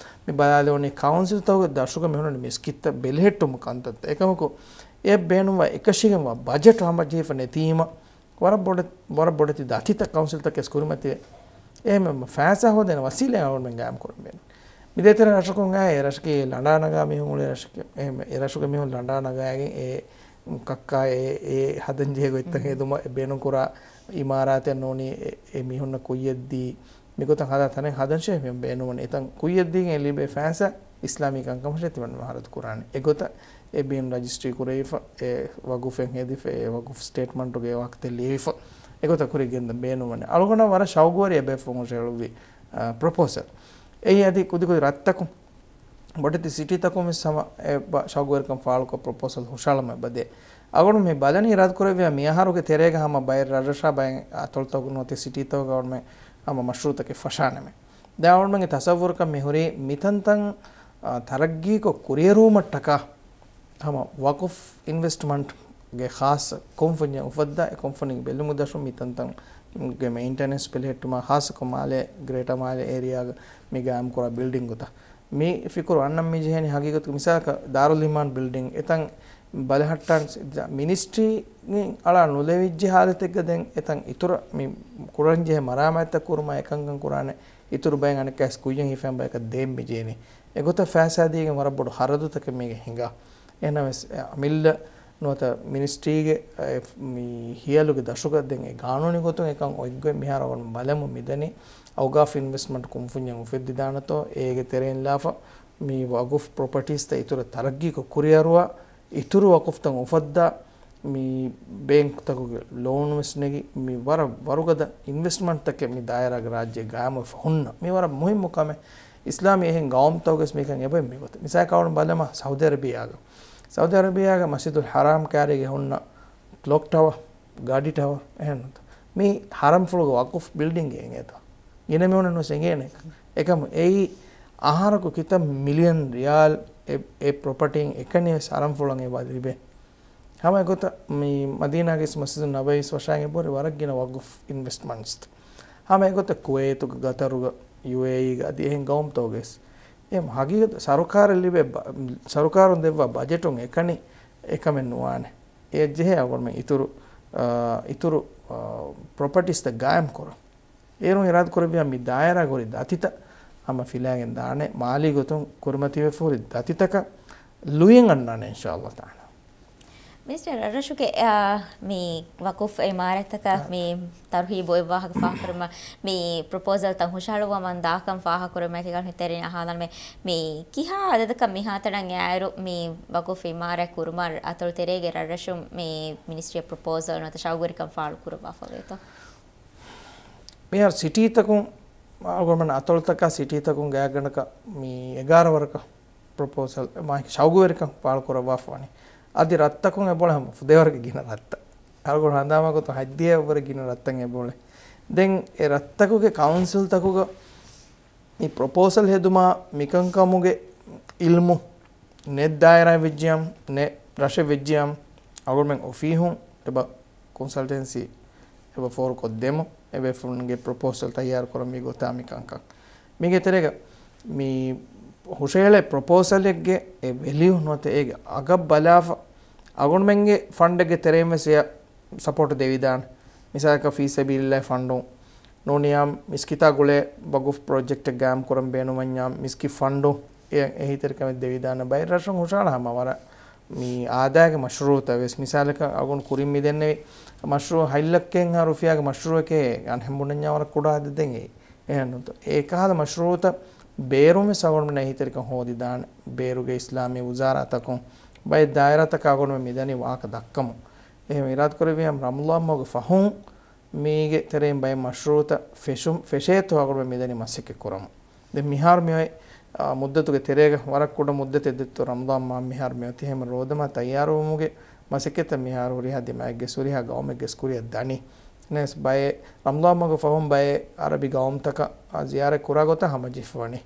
މި ބަލާލެވުނީ ކައުންސިލްތަކުގެ ދަށުގަ މިހުންނަ މިސްކިތްތައް ބެލެހެއްޓުމު ކަންތައްތައް. އެކަމަކު އެ ބޭނުންވާ އެކަށީގެންވާ ބަޖެޓް ހަމަޖެހިފަ ނެތީމަ، ވަރަށް ބޮޑެ-، ވަރަށް ބޮޑެތި ދަތިތައް ކައުންސިލްތަކެސް ކުރިމަތިވެ. އެހެންވެ ފައިސާ ހޯދޭނެ ވަސީލަތް އަޅުގަނޑުމެން ގާއިމް ކުރަން ބޭނުން. މިދޭތެރެ ރަށަކުން އާ އެ ރަށަކީ ލަނޑާ ނަގާ މީހުން އުޅޭ ރަށެކޭ. އެހެންވެ އެ ރަށުގެ މީހުން ލަނޑާ ނަގާގެން އެ ކައްކާ އެ، އެ ހަދަން ޖެހޭ ގޮތްތަކެއް ހެދުމަށް އެ ބޭނުންކުރާ އިމާރާތެއް ނޫނީ އެ، އެ މީހުންނަށް ކުއްޔަށްދީ މިގޮތަށް ހަދާ ތަނެއް ހަދަން ޝޭހް މި ބޭނުންވަނީ. އެތަން ކުއްޔަށްދީގެން ލިބޭ ފައިސާ އިސްލާމީ ކަންކަމަށޭ ތިމަން ވަހަރަދު ކުރާނެ. އެގޮތަށް އެ ބިން ރަޖިސްޓްރީ ކުރެވިފަ، އެ ވަގުފެއް ހެދިފަ، އެ ވަގުފް ސްޓޭޓްމަންޓުގެ ވާހަކަތައް ލިޔެވިފަ، އެގޮތަށް ކުރިއަށް ގެންދަން ބޭނުންވަނީ. އަޅުގަނޑަށް ވަރަށް ޝައުގުވެރި އެބޭފުޅުން ހުށަހެޅުއްވި، އަ، ޕްރޮޕޯސަލް. އެއީ އަދި ކުދިކުދި ރަށްތަކުން، ބޮޑެތި ސިޓީތަކުން ވެސް ހަމަ އެ ބަ-، ޝައުގުވެރިކަން ފާޅުކޮށް ޕްރޮޕޯސަލް ހުށަހަޅަމުން އެބަދޭ. އަޅުގަނޑު މި ބަލަނީ އިރާދަކުރެއްވިޔާ މިއަހަރުގެ ތެރޭގަ ހަމަ ބައެއް ރަށްރަށާ ބައެއް އަތޮޅުތަކު ނުވަތަ ސިޓީތަކުގަ އަޅުގަނޑުމެން ހަމަ މަޝްރޫއުތަކެއް ފަށާނަމޭ. ދެން އަޅުގަނޑުމެންގެ ތަސައްވުރަކަށް މި ހުރީ މިތަންތަން، އާ، ތަރައްގީކޮށް ކުރިއެރުވުމަށްޓަކާ ހަމަ ވަޤުފް އިންވެސްޓްމަންޓްގެ ޚާއްޞަ ކުންފުންޏެއް އުފައްދާ، އެ ކުންފުނިން ބެލުމުގެ ދަށުން މިތަންތަންގެ މެއިންޓެނެންސް ބެލެހެއްޓުމާ، ޚާއްޞަކޮށް މާލޭ، ގްރޭޓަ މާލޭ އޭރިއާގަ މި ގާއިމްކުރާ ބިލްޑިން ގޮތަށް. މި ފިކުރު އަންނަން މި ޖެހެނީ ހަގީގަތުގަ މިސާލަކަށް ދާރުލް އީމާން ބިލްޑިން އެތަން ބަލަހައްޓާން މިނިސްޓްރީ އަޅާ ނުލެވިއްޖެ ހާލަތެއްގަ ދެން އެތަން އިތުރަށް މި ކުރަންޖެހޭ މަރާމާތްތައް ކުރުމާ އެކަންކަން ކުރާނެ އިތުރު ބައެއް އަނެއްކާވެސް ކުއްޔަށް ހިފައި ބަޔަކަށް ދޭން މި ޖެހެނީ. އެގޮތަށް ފައިސާ ދީގެން ވަރަށް ބޮޑު ޚަރަދުތަކެއް މީގެ ހިނގާ. އެހެނަސް އަމިއްލަ ނުވަތަ މިނިސްޓްރީގެ އެ މި ހިޔަލުގެ ދަށުގަ ދެން އެ ގާނޫނީ ގޮތުން އެކަން އޮތްގޮތް މިހާރު އަޅުގަނޑު ބަލަމުން މިދަނީ އައުގާފް އިންވެސްޓްމަންޓް ކުންފުންޏެއް އުފެއްދިދާނެތޯ، އޭގެ ތެރެއިން ލާފަ މި ވަގުފް ޕްރޮޕަޓީސްތައް އިތުރަށް ތަރައްގީކޮށް ކުރިއަރުވާ، އިތުރު ވަގުފްތައް އުފައްދާ، މި ބޭންކްތަކުގެ ލޯނު ވެސް ނެގި، މި ވަރަށް ވަރުގަދަ އިންވެސްޓްމަންޓްތަކެއް މި ދާއިރާގެ ރާއްޖޭ ގާއިމުވެފަ ހުންނަ. މި ވަރަށް މުހިއްމު ކަމެއް. އިސްލާމީ އެހެން ގައުމުތަކުގެސް މިކަން އެބައި މިގޮތަށް. މިސާލަކަށް އަޅުގަނޑު ބަލަމާ ސައުދި އަރަބިއާގަ. ސައުދި އަރަބިއާގަ މަސްޖިދުލް ޙަރާމް ކާރީގަ ހުންނަ ކްލޮކް ޓަވަރ، ގަޑި ޓަވަރ، އެހެން ނޫންތަ؟ މި ޙަރަމްފުޅުގެ ވަޤުފް ބިލްޑިންގެއް އެނގޭތަ؟ ގިނަ މީހުންނަށް ނުވެސް އެނގޭނެ. އެކަމު އެއީ އަހަރަކު ކިތައް މިލިއަން ރިޔާލް އެ، އެ ޕްރޮޕަޓީން އެކަނިވެސް ޙަރަމްފުޅަށް އެބަ ލިބޭ. ހަމަ އެގޮތަށް މި މަދީނާގެ މަސްޖިދު ނަބަވީ ވަށާގެން އެބަހުރި ވަރަށް ގިނަ ވަގުފް އިންވެސްޓްމަންޓްސް. ހަމަ އެގޮތަށް ކުވޭތުގަ، ގަތަރުގަ، ޔޫއޭއީގަ އަދި އެހެން ގައުމުތަކުގަވެސް. އެ ހަގީގަތު ސަރުކާރަށް ލިބޭ ބަ-، ސަރުކާރުން ދެއްވާ ބަޖެޓުން އެކަނި އެކަމެއް ނުވާނެ. އެއަށް ޖެހޭ އަޅުގަނޑުމެން އިތުރު، އާ، އިތުރު، އާ، ޕްރޮޕަޓީސްތައް ގާއިމް ކުރަން. އޭރުން އިރާދަ ކުރެއްވިޔާ މި ދާއިރާގަ ހުރި ދަތިތައް ހަމަ ފިލާގެން ދާނެ، މާލީ ގޮތުން ކުރިމަތިވެފަ ހުރި ދަތިތަކަށް ލުޔެއް އަންނާނެ އިންޝާﷲ ތަޢާލާ. މިނިސްޓަރ ރަށްރަށުގެ، އާ، މި ވަޤުފް އިމާރާތަކަށް މި ތަރުހީބު އޮތް ވާހަކަ ފާހަގަކުރުމަށް، މި ޕްރޮޕޯސަލްތައް ހުށަހަޅުއްވަމުން ދާކަން ފާހަގަކުރުމަށް އެކި ގަނޑު ތެރެއިން އަހާލަންމެ، މި ކިހާ އަދަދަކަށް މިހާތަނަށް އައިއިރު މި ވަޤުފް އިމާރާތް ކުރުމަށް އަތޮޅު ތެރޭގެ ރަށްރަށުން މި މިނިސްޓްރީއަށް ޕްރޮޕޯސަލް ނުވަތަ ޝައުގުވެރިކަން ފާޅު ކުރައްވާފަ ވޭތޯ؟ މިހާރު ސިޓީތަކުން، އަޅުގަނޑުމެން އަތޮޅުތަކާ ސިޓީތަކުން ގާތްގަނޑަކަށް މި އެގާރަ ވަރަކަށް ޕްރޮޕޯސަލް، މާ ޝައުގުވެރިކަން ފާޅު ކުރައްވާފަ ވަނީ. އަދި ރަށްތަކުން އެބައުޅޭ ހަމަ ފުދޭވަރަކަށް ގިނަ ރަށްތައް. އަޅުގަނޑު ހަނދާންވާ ގޮތުން ހަތްދިހައަށްވުރެ ގިނަ ރަށްތައް އެބައުޅޭ. ދެން އެ ރަށްތަކުގެ ކައުންސިލްތަކުގަ މި ޕްރޮޕޯސަލް ހެދުމާ މިކަންކަމުގެ އިލްމު ނެތް ދާއިރާއެއް ވެއްޖިއްޔާ، ނެތް ރަށެއް ވެއްޖިއްޔާ، އަޅުގަނޑުމެން އޮފީހުން އެބަ ކޮންސަލްޓެންސީ އެބަ ފޯރުކޮށްދެމު، އެބޭފުޅުންގެ ޕްރޮޕޯސަލް ތައްޔާރު ކުރަން މި ގޮތާ މިކަންކަން. މީގެ ތެރޭގަ މި ހުށަހެޅޭ ޕްރޮޕޯސަލެއްގެ އެ ވެލިއު ނުވަތަ އޭގެ އަގަށް ބަލާފަ، އަޅުގަނޑުމެންގެ ފަންޑެއްގެ ތެރެއިން ވެސް އެޔަށް ސަޕޯޓް ދެވިދާނެ. މިސާލަކަށް ފީ ސަބީލިއްލާހި ފަންޑުން ނޫނިއްޔާ މިސްކިތާ ގުޅޭ ވަގުފް ޕްރޮޖެކްޓެއް ގާއިމް ކުރަން ބޭނުންވަންޏާ މިސްކިތް ފަންޑު އެ-، އެހީތެރިކަމެއް ދެވިދާނެ. ބައެއް ރަށުން ހުށަހަޅާ ހަމަ ވަރަށް މި އާދައިގެ މަޝްރޫޢުތައް ވެސް. މިސާލަކަށް އަޅުގަނޑު ކުރިން މި ދެންނެވި މަޝްރޫޢު ހަތް ލައްކައެއްހާ ރުފިޔާގެ މަޝްރޫޢެކޭ އަންހެން ބުނަންޏާ ވަރަށް ކުޑަ އަދަދެއް އެއީ. އެހެންނުތަ އެކަހަލަ މަޝްރޫޢުތައް ބޭރުން ވެސް އަޅުގަނޑުމެންނަށް އެހީތެރިކަން ހޯދިދާނެ. ބޭރުގެ އިސްލާމީ ވުޒާރާތަކުން ބައެއް ދާއިރާތަކަށް އަޅުގަނޑުމެން މިދަނީ ވާހަކަ ދައްކަމުން. އެހެން އިރާދަކުރެއްވިއްޔާ ރަމަޟާން މަހުގެ ފަހުން މީގެ ތެރެއިން ބައެއް މަޝްރޫޢުތައް ފެށުން، ފެށޭތޯ އަޅުގަނޑުމެން މިދަނީ މަސައްކަތް ކުރަމުން. ދެން މިހާރު މިއޮތް، އާ، މުއްދަތުގެ ތެރޭގަ ވަރަށް ކުޑަ މުއްދަތެއް ދެއްތޯ ރަމަޟާން މަހަށް މިހާރު މިއޮތީ. އެހެން ރޯދަމާ ތައްޔާރުވުމުގެ މަސައްކަތަށް މިހާރު ހުރިހާ ދިމާއެއްގެ ހުރިހާ ގައުމެއްގެ ކުރިއަށް ދަނީ. ނައިސް ބައެއް ރަމަޟާން މަހުގެ ފަހުން ބައެއް އަރަބި ގައުމުތަކަށް ޒިޔާރަތް ކުރާ ގޮތަށް ހަމަޖެހިފަވަނީ.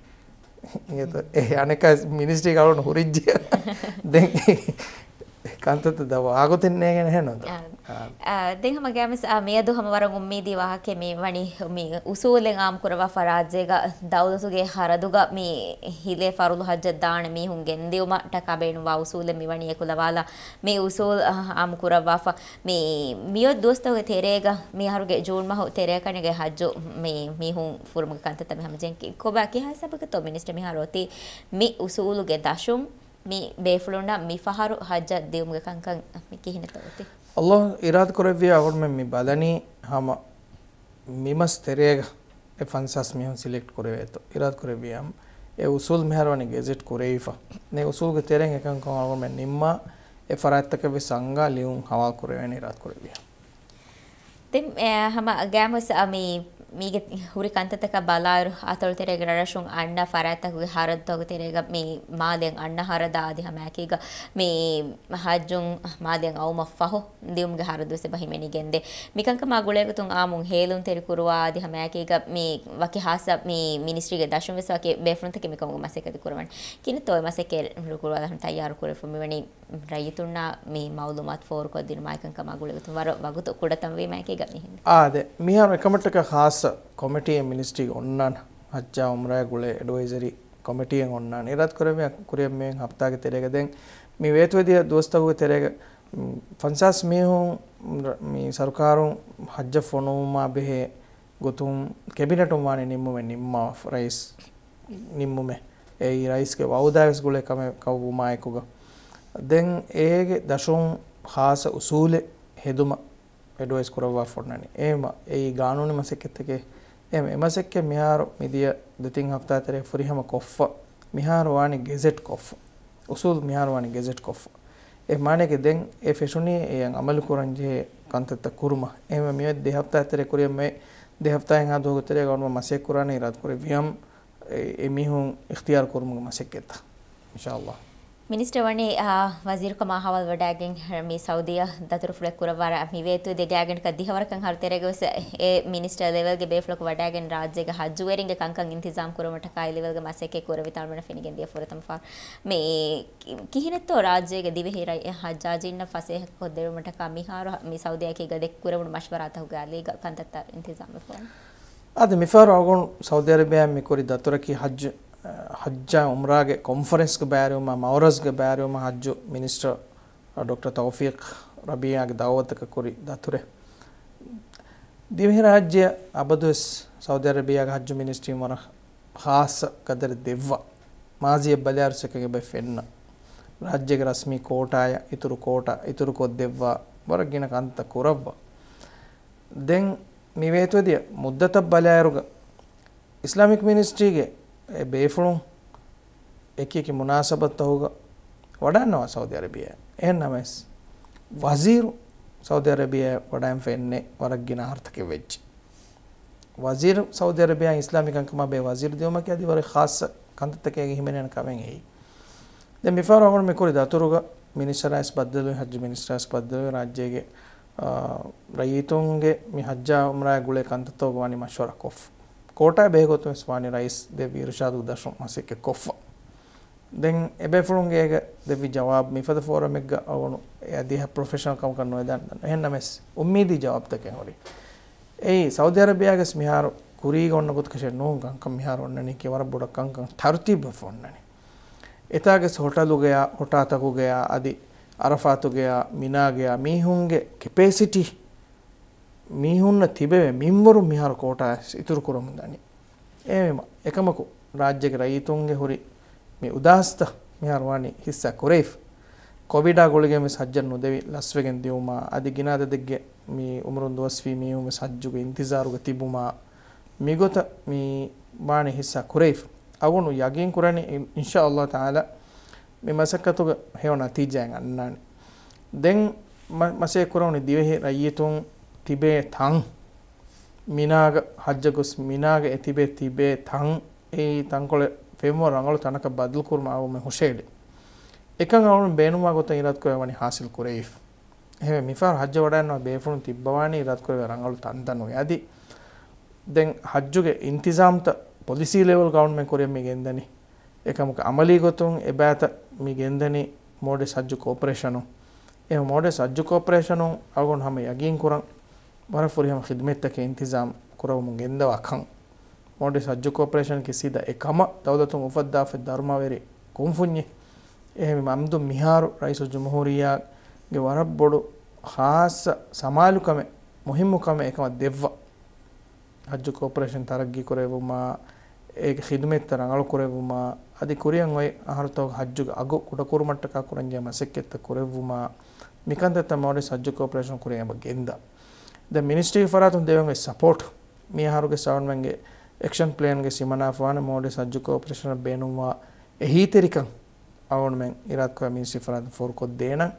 އެ އަނެއްކާ މިނިސްޓްރީ ގަޅުން ހުރިއްޖެ. ދެން ކަންތައްތައް ދަ ވާގޮތެއް ނޭގެން ހެން ނުދޯ؟ އާ. އާ، ދެން ހަމަ ގައިމުވެސް، އާ، މިއަދު ހަމަ ވަރަށް އުއްމީދީ ވާހަކައެއް މި ވަނީ މި އުސޫލެއް އާއްމު ކުރައްވާފަ ރާއްޖޭގަ ދައުލަތުގެ ހަރަދުގަ މި ހިލޭ ފަރުޟު ހައްޖަށް ދާނެ މީހުން ގެންދިއުމަށް ޓަކާ ބޭނުންވާ އުސޫލެއް މި ވަނީ އެކުލަވާލާ މި އުސޫލް، އާ، އާއްމު ކުރައްވާފަ. މި، މިއޮތް ދުވަސްތަކުގެ ތެރޭގަ މި އަހަރުގެ ޖޫން މަހު ތެރޭކަނިގެ ހައްޖު މި މީހުން ފުރުމުގެ ކަންތައްތައް މި ހަމަޖެހެން ކޮބާ ކިހާ ހިސާބަކަށްތޯ މިނިސްޓަރ މިހާރު އޮތީ މި އުސޫލުގެ ދަށުން މި ބޭފުޅުންނަށް މި ފަހަރު ހައްޖަށް ދިއުމުގެ ކަންކަން މި ކިހިނެއްތޯ އޮތީ؟ އައްލާހު އިރާދަކުރެއްވިޔާ އަޅުގަނޑުމެން މި ބަލަނީ ހަމަ މި މަސް ތެރޭގަ އެ ފަންސާސް މީހުން ސިލެކްޓް ކުރެވޭތޯ. އިރާދަކުރެއްވިޔާ އެ އުސޫލު މިހާރު ވަނީ ގެޒެޓް ކުރެވިފަ. އެ އުސޫލުގެ ތެރެއިން އެކަންކަން އަޅުގަނޑުމެން ނިންމާ، އެ ފަރާތްތަކަށް ވެސް އަންގާ ލިޔުން ހަވާލު ކުރެވޭނެ އިރާދަ ކުރެއްވިޔާ. ދެން، އެ، ހަމަ ގާމުސް، އަ، މި، މީގެ ހުރި ކަންތައްތަކަށް ބަލާއިރު، އަތޮޅު ތެރޭގެ ރަށްރަށުން އަންނަ ފަރާތްތަކުގެ ހަރަދުތަކުގެ ތެރޭގަ މި މާލެއިން އަންނަ ހަރަދާ އަދި ހަމައެކީގަ މި ހައްޖުން މާލެއިން އައުމަށް ފަހު ދިއުމުގެ ހަރަދު ވެސް އެބަ ހިމެނިގެންދޭ. މިކަންކަމާ ގުޅޭގޮތުން އާއްމުން ހޭލުންތެރި ކުރުވާ އަދި ހަމައެކީގަ މި ވަކި ހާއްސަ މި މިނިސްޓްރީގެ ދަށުން ވެސް ވަކި ބޭފުޅުންތަކެއް މިކަމުގެ މަސައްކަތް ކުރަމަން. ކިހިނެއްތޯ އެ މަސައްކަތް ކުރުވާލަން ތައްޔާރު ކުރެފަ މިވަނީ ރައްޔިތުންނާ މި މައުލޫމާތު ފޯރުކޮށްދިނުމާ އެކަންކަމާ ގުޅޭގޮތުން ވަރަށް ވަގުތު ކުޑަތަންވީމާ އެކީގަ މިހެން. އާދެ، މިހާރު އެކަމަށްޓަކާ ޚާއްޞަ ކޮމިޓީއެއް މިނިސްޓްރީގެ އޮންނާނެ. ހައްޖާ އުމްރާއާ ގުޅޭ އެޑްވައިޒަރީ ކޮމިޓީއެއް އޮންނާނެ. އިރާދަ ކުރެއްވިޔާ ކުރިއަށް މި ހަފްތާގެ ތެރޭގަ ދެން މި ވޭތުވެދިޔަ ދުވަސްތަކުގެ ތެރޭގަ، މް، ފަންސާސް މީހުން ރ-، މި ސަރުކާރުން ހައްޖަށް ފޮނުވުމާ ބެހޭ ގޮތުން ކެބިނެޓުން ވާނެ ނިންމުމެއް ނިންމާފަ ރައީސް ނިންމުމެއް. އެއީ ރައީސްގެ ވައުދާވެސް ގުޅޭ ކަމެއް ކަމަށް ވުމާއެކުގަ، ދެން އޭގެ ދަށުން ޚާއްޞަ އުސޫލެއް ހެދުމަށް އެޑްވައިސް ކުރައްވާފަ އޮންނަނީ. އެހެމަ އެއީ ގާނޫނީ މަސައްކަތްތަކެއް. އެހެމަ އެ މަސައްކަތް މިހާރު މިދިޔަ ދުތިން ހަފްތާ ތެރޭ ފުރިހަމަ ކޮށްފަ، މިހާރު ވާނީ ގެޒެޓް ކޮށްފަ. އުސޫލު މިހާރު ވާނީ ގެޒެޓް ކޮށްފަ. އެ މާނައިގެ ދެން އެ ފެށުނީ އެއަށް އަމަލު ކުރަން ޖެހޭ ކަންތައްތައް ކުރުމަށް. އެހެމަ މިއޮތް ދެ ހަފްތާ ތެރޭ ކުރިއަށް މެ ދެ ހަފްތާއެއްހާ ދުވަހުގެ ތެރޭގަ އަޅުގަނޑު މަސައްކަތް ކުރާނެ އިރާދަ ކުރެއްވިޔަމް، އެ، އެ މީހުން އިޚްތިޔާރު ކުރުމުގެ މަސައްކަތްތައް. އިންޝާﷲ. މިނިސްޓަރ ވަނީ، އާ، ވަޒީރުކަމާ ހަވާލު ވަޑައިގެން މި ސައުދީއަށް ދަތުރުފުޅެއް ކުރައްވާ މި ވޭތުވެދިޔަ ގާތްގަނޑަކަށް ދިހަވަރަކަށް އަހަރު ތެރޭގަ ވެސް އެ މިނިސްޓަރ ލެވެލްގެ ބޭފުޅަކު ވަޑައިގެން ރާއްޖޭގެ ހައްޖުވެރިންގެ ކަންކަން އިންތިޒާމް ކުރުމަށްޓަކާ އެ ލެވެލްގެ މަސައްކަތް ކުރެވި ތަންވަނަ ފެނިގެން ދިޔަ ފުރަތަމަ ފަހަރު. މި ކި-، ކިހިނެއްތޯ ރާއްޖޭގެ ދިވެހި ރައްޔިތުންނަށް ހައްޖާޖީންނަށް ފަސޭހަ ކޮށްދެވުމަށްޓަކާ މިހާރު މި ސައުދީއަކީގަ ދެއްކުރެވުނު މަޝްވަރާތަކުގެ އަލީގަ ކަންތައްތައް އިންތިޒާމް ވެފަ ވަނީ؟ އަދި މިފަހަރު އަޅުގަނޑު ސައުދީ އަރަބިއާއިން މިކުރި ދަތުރަކީ ހައްޖު، އަ، ހައްޖާ އުމްރާގެ ކޮންފަރެންސްގެ ބައިވެރިވުމާ މައުރަޒްގެ ބައިވެރިވުމާ ހައްޖު މިނިސްޓަރ ޑޮކްޓަރ ތައުފީޤް ރަބީޢާގެ ދައުވަތަކަށް ކުރި ދަތުރެއް. ދިވެހިރާއްޖެއަށް އަބަދުވެސް ސައުދީ އަރަބިއާގެ ހައްޖު މިނިސްޓްރީން ވަރަށް ޚާއްޞަ ގަދަރެއް ދެއްވާ. މާޒީއަށް ބަލާއިރު އެކަން އެބަ ފެންނަ. ރާއްޖޭގެ ރަސްމީ ކޯޓާއަށް އިތުރު ކޯޓާ އިތުރުކޮށްދެއްވާ. ވަރަށް ގިނަ ކަންތައް ކުރައްވާ. ދެން މި ވޭތުވެދިޔަ މުއްދަތަށް ބަލާއިރުގަ އިސްލާމިކް މިނިސްޓްރީގެ އެ ބޭފުޅުން އެކި އެކި މުނާސަބަތުތަކުގަ ވަޑައިންނަވާ ސައުދީ އަރަބިއާ. އެހެން ނަމަވެސް، ވަޒީރު ސައުދީ އަރަބިއާ ވަޑައިން ފެންނެ ވަރަށް ގިނަ އަހަރުތަކެއް ވެއްޖެ. ވަޒީރު ސައުދީ އަރަބިއާ އިސްލާމިކް ކަންކަމާ ބެހޭ ވަޒީރު ދިއުމަކީ އަދި ވަރަށް ޚާއްޞަ ކަންތައްތަކެއް ހިމެނޭނެ ކަމެއް އެއީ. ދެން މިފަހަރު އަޅުގަނޑު މިކުރި ދަތުރުގަ މިނިސްޓަރާވެސް ބައްދަލުވި، ހައްޖު މިނިސްޓަރާވެސް ބައްދަލުވި، ރާއްޖޭގެ، އާ، ރައްޔިތުންގެ މި ހައްޖާ އުމްރާއާ ގުޅޭ ކަންތައްތަކުގަ ވަނީ މަޝްވަރާ ކޮށްފަ. ކޯޓާ ބެހޭގޮތުން ވެސް ވާނީ ރައީސް ދެއްވި އިރުޝާދު ދަށުން މަސައްކަތް ކޮށްފަ. ދެން އެބޭފުޅުންގެ އޭގަ ދެއްވި ޖަވާބު މިފަދަ ފޯރަމެއްގަ އަޅުގަނޑު އެ އަދިހަ ޕްރޮފެޝަނަލް ކަމަކަށް ނުވެދާނެ ދަންނަ. އެހެން ނަމަވެސް، އުއްމީދީ ޖަވާބުތަކެއް ހުރި. އެއީ، ސައުދީ އަރަބިއާގެސް މިހާރު ކުރީގަ އޮންނަ ގޮތަކަށެއް ނޫން ކަންކަން މިހާރު އޮންނަނީކީ ވަރަށް ބޮޑަށް ކަންކަން ތަރުތީބުވެފަ އޮންނަނީ. އެތާގެސް ހޮޓަލުގަޔާ، ހޮޓާތަކުގަޔާ އަދި އަރަފާތުގަޔާ، މިނާގަޔާ މީހުންގެ ކެޕޭސިޓީ މީހުންނަށް ތިބެވޭ މިންވަރު މިހާރު ކޯޓާ އިތުރު ކުރަމުން ދަނީ. އެހެންވީމަ، އެކަމަކު ރާއްޖޭގެ ރައްޔިތުންގެ ހުރި މި އުދާސްތައް މިހާރު ވާނީ ހިއްސާ ކުރެވިފަ. ކޮވިޑާ ގުޅިގެން ވެސް ހައްޖަށް ނުދެވި ލަސްވެގެން ދިއުމާ، އަދި ގިނަ އަދަދެއްގެ މި އުމުރުން ދުވަސްވީ މީހުން ވެސް ހައްޖުގެ އިންތިޒާރުގަ ތިބުމާ، މިގޮތަށް މި ވާނީ ހިއްސާ ކުރެވިފަ. އަޅުގަނޑު ޔަގީން ކުރަނީ، އިން-، އިންޝާﷲ ތަޢާލާ މި މަސައްކަތުގަ ހެޔޮ ނަތީޖާއެއް އަންނާނެ. ދެން މަ-، މަސައްކަތް ކުރެވުނީ ދިވެހި ރައްޔިތުން ތިބޭ ތަން، މިނާގަ ހައްޖަށް ގޮސް މިނާގަ އެ ތިބޭ ތިބޭ ތަން، އެއީ ތަންކޮޅެއް ފެންވަރު ރަނގަޅު ތަނަކަށް ބަދަލުކުރުމަށް އައުމެއް ހުށައެޅި. އެކަން އަޅުގަނޑު ބޭނުންވާ ގޮތަށް އިރާދަ ކުރެވެނީ ހާސިލް ކުރެވިފަ. އެހެންވެ، މިފަހަރު ހައްޖަށް ވަޑައިގަންނަވާ ބޭފުޅުން ތިއްބަވާނީ އިރާދަ ކުރެވޭ ރަނގަޅު ތަންތަނުގެ. އަދި ދެން ހައްޖުގެ އިންތިޒާމްތައް ޕޮލިސީ ލެވެލް ގަވަންމެންޓް ކުރިއަށް މި ގެންދަނީ. އެކަމަކު އަމަލީ ގޮތުން އެބައިތަ މި ގެންދަނީ މޯލްޑިވްސް ހައްޖު ކޯޕަރޭޝަނުން. އެ މޯލްޑިވްސް ހައްޖު ކޯޕަރޭޝަނުން އަޅުގަނޑު ހަމަ ޔަގީން ކުރަން ވަރަށް ފުރިހަމަ ޚިދުމަތްތަކެއް އިންތިޒާމް ކުރައްވަމުން ގެންދަވާ ކަން. މޯލްޑިވްސް ހައްޖު ކޯޕަރޭޝަނަކީ ސީދާ އެ ކަމަށް ދައުލަތުން އުފައްދާފައި ދަރުމަވެރި ކުންފުންޏެއް. އެހެންވީމަ އަމްދު މިހާރު ރައީސުލްޖުމްހޫރިއްޔާގެ ވަރަށް ބޮޑު ޚާއްޞަ ސަމާލުކަމެއް، މުހިއްމު ކަމެއް އެކަމަށް ދެއްވާ. ހައްޖު ކޯޕަރޭޝަން ތަރައްގީ ކުރެއްވުމާ، އޭގެ ޚިދުމަތްތައް ރަނގަޅު ކުރެއްވުމާ، އަދި ކުރިއަށް އޮތް އަހަރުތަކުގެ ހައްޖުގެ އަގު ކުޑަކުރުމަށްޓަކާ ކުރަންޖެހޭ މަސައްކަތްތައް ކުރެއްވުމާ، މިކަންތައްތައް މޯލްޑިވްސް ހައްޖު ކޯޕަރޭޝަން ކުރިއަށް އެބަ ގެންދާ. ދެން މިނިސްޓްރީގެ ފަރާތުން ދެވެން އޮތް ސަޕޯޓް، މި އަހަރުގެ އަޅުގަނޑުމެންގެ އެކްޝަން ޕްލޭންގެ ހިމަނާފާނެ މޯލްޑިވްސް ހައްޖު ކޯޕަރޭޝަނަށް ބޭނުންވާ އެހީތެރިކަން އަޅުގަނޑުމެން އިރާދަކުރާ މިނިސްޓްރީ ފަރާތުން ފޯރުކޮށްދޭނަން.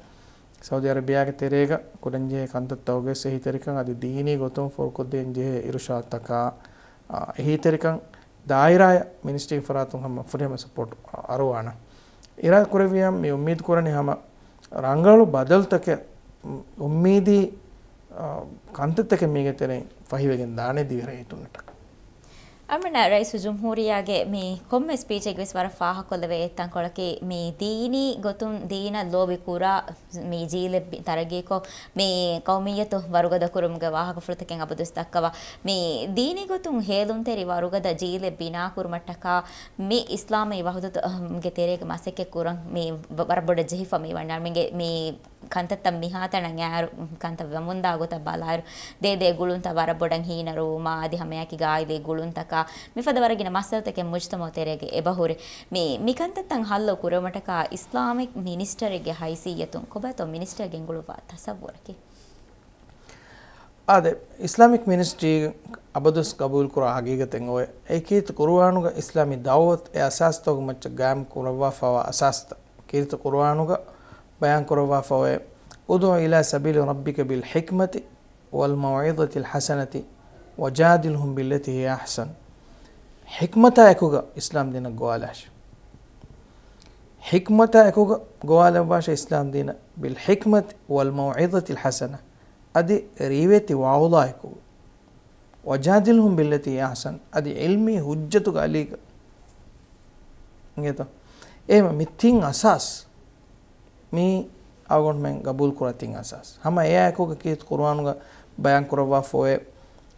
ސައުދީ އަރަބިޔާގެ ތެރޭގަ ކުރަންޖެހޭ ކަންތައްތަކުގެ އެހީތެރިކަން އަދި ދީނީ ގޮތުން ފޯރުކޮށްދޭން ޖެހޭ އިރުޝާދުތަކާ، އާ، އެހީތެރިކަން ދާއިރާއަށް މިނިސްޓްރީ ފަރާތުން ހަމަ ފުރިހަމަ ސަޕޯޓް އަރުވާނަން. އިރާދަ ކުރެއްވިއްޔާ މި އުއްމީދު ކުރަނީ ހަމަ ރަނގަޅު ބަދަލުތަކެއް، އުއްމީދީ، އާ، ކަންތައްތަކެއް މީގެ ތެރެއިން ފަހިވެގެން ދާނެ ދިވެހި ރައްޔިތުންނަށްޓަކާ. އަމިނަ ރައީސުލްޖުމްހޫރިއްޔާގެ މި ކޮންމެ ސްޕީޗެއްގެ ވެސް ވަރަށް ފާހަގަކޮށްލެވޭ ތަންކޮޅަކީ، މި ދީނީ ގޮތުން ދީނަށް ލޯބި ކުރާ މި ޖީލެއް ބި-، ތަރައްގީކޮށް، މި ޤައުމިއްޔަތު ވަރުގަދަ ކުރުމުގެ ވާހަކަފުޅުތަކެއް އަބަދުވެސް ދައްކަވާ. މި ދީނީ ގޮތުން ހޭލުންތެރި ވަރުގަދަ ޖީލެއް ބިނާކުރުމަށްޓަކާ، މި އިސްލާމީ ވަޙުދަތުގެ ތެރޭގަ މަސައްކަތް ކުރަން މި ވަ-، ވަރަށް ބޮޑަށް ޖެހިފަ މި ވަންޏާ މިގެ މި ކަންތައްތައް މިހާތަނަށް އައިއިރު، ކަންތައް ވަމުންދާ ގޮތަށް ބަލާއިރު، ދޭދޭ ގުޅުންތައް ވަރަށް ބޮޑަށް ހީނަރުވުމާ އަދި ހަމައެކީ ގާތްދޭ ގުޅުންތަކާ، މިފަދަ ވަރަށް ގިނަ މައްސަލަތަކެއް މުޖްތަމަޢު ތެރޭގަ އެބަހުރި. މި، މި ކަންތައްތައް ހައްލު ކުރެވުމަށްޓަކާ އިސްލާމިކް މިނިސްޓަރެއްގެ ހައިސިއްޔަތުން ކޮބާތޯ މިނިސްޓަރ ގެންގުޅުއްވާ ތަސައްވުރަކީ؟ އާދެ، އިސްލާމިކް މިނިސްޓްރީ އަބަދުވެސް ގަބޫލުކުރާ ހަގީގަތެއް އޮވޭ. އެއީ ކީރިތި ޤުރުއާނުގަ އިސްލާމީ ދަޢުވަތު އެ އަސާސްތަކުގެ މައްޗަށް ގާއިމް ކުރައްވާފައިވާ އަސާސްތައް. ކީރިތި ޤުރުއާނުގަ ބަޔާން ކުރައްވާފައޮތް، ادع إلى سبيل ربك بالحكمة والموعظة الحسنة وجادلهم بالتي هي أحسن. ޙިކްމަތާ އެކުގަ އިސްލާމް ދީނަށް ގޮވާލާށި. ޙިކްމަތާ އެކުގަ ގޮވާލައްވާށޭ އިސްލާމް ދީނަށް، بالحكمة والموعظة الحسنة، އަދި ރިވެތި ވަޢުޡާއެކު، وجادلهم بالتي هي أحسن، އަދި ޢިލްމީ ޙުއްޖަތުގެ އަލީގަ. އިނގޭތޯ؟ އެހެން މި ތިން އަސާސް، މީ އަޅުގަނޑުމެން ގަބޫލުކުރާ ތިން އަސާސް. ހަމަ އެއާއެކުގަ ކީރިތި ޤުރުއާނުގަ ބަޔާން ކުރައްވާފައޮތް،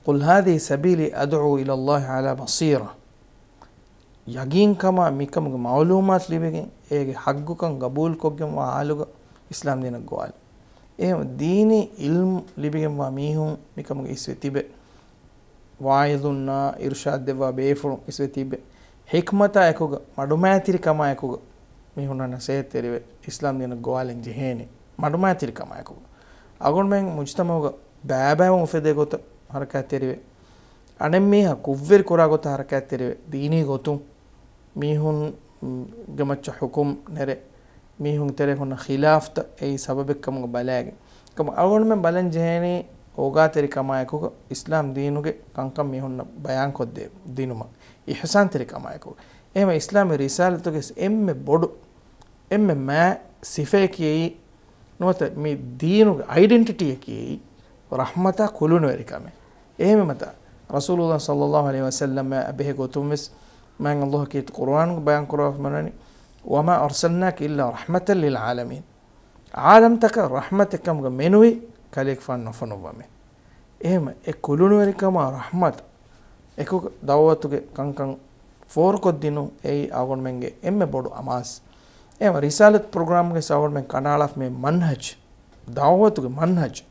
قل هذه سبيلي أدعو إلى الله على بصيرة. ޔަގީންކަމާ މިކަމުގެ މަޢުލޫމާތު ލިބިގެން، އޭގެ ޙައްޤުކަން ގަބޫލުކޮށްގެންވާ ޙާލުގަ އިސްލާމް ދީނަށް ގޮވާލި. އެހެން ދީނީ ޢިލްމު ލިބިގެންވާ މީހުން މިކަމުގަ އިސްވެ ތިބެ. ވާޢިޡުންނާ އިރުޝާދު ދެއްވާ ބޭފުޅުން އިސްވެ ތިބެ. ޙިކްމަތާ އެކުގަ، މަޑުމައިތިރިކަމާ އެކުގަ މީހުންނަށް ނަސޭހަތްތެރިވެ، އިސްލާމް ދީނަށް ގޮވާލަން ޖެހޭނެ. މަޑުމައިތިރިކަމާ އެކުގަ. އަޅުގަނޑުމެން މުޖްތަމަޢުގަ ބައިބައިވުން އުފެދޭ ގޮތަށް ޙަރަކާތްތެރިވެ، އަނެއްމީހާ ކުށްވެރި ކުރާ ގޮތަށް ޙަރަކާތްތެރިވެ، ދީނީ ގޮތުން މީހުންގެ މައްޗަށް ޙުކުމް ނެރެ، މީހުން ތެރޭ ހުންނަ ޚިލާފްތައް އެއީ ސަބަބެއްކަމުގަ ބަލައިގެން. ކަމަށް އަޅުގަނޑުމެން ބަލަން ޖެހޭނީ އޯގާތެރިކަމާއެކުގަ އިސްލާމް ދީނުގެ ކަންކަން މީހުންނަށް ބަޔާންކޮށްދޭ ދިނުމަށް، އިޙްސާންތެރިކަމާއެކު. އެހެން އިސްލާމީ ރިސާލަތުގެ އެންމެ ބޮޑު، އެންމެ މާތް ސިފައަކީ އެއީ ނުވަތަ މި ދީނުގެ އައިޑެންޓިޓީއަކީ ރަޙްމަތާ ކުލުނުވެރިކަމެއް. އެހެންވީމަތާ، ރަސޫލުﷲ ޞައްލަﷲ ޢަލައިހި ވަސައްލަމާ ބެހޭ ގޮތުން ވެސް މާތް ﷲ ކީރިތި ޤުރުއާނުގަ ބަޔާން ކުރައްވާފަ މިވަނީ، وما أرسلناك إلا رحمة للعالمين. ޢާލަމްތަކަށް ރަޙްމަތެއް ކަމުގަ މެނުވީ ކަލޭގެފާނު ނުފޮނުއްވަމޭ. އެހެން އެ ކުލުނުވެރިކަމާ ރަޙްމަތު އެކު ދަޢުވަތުގެ ކަންކަން ފޯރުކޮށްދިނުން އެއީ އަޅުގަނޑުމެންގެ އެންމެ ބޮޑު އަމާޒު. އެހެން ރިސާލަތު ޕްރޮގްރާމްގެ އަޅުގަނޑުމެން ކަނޑައަޅާފަ މި މަންހަޖު، ދަޢުވަތުގެ މަންހަޖު.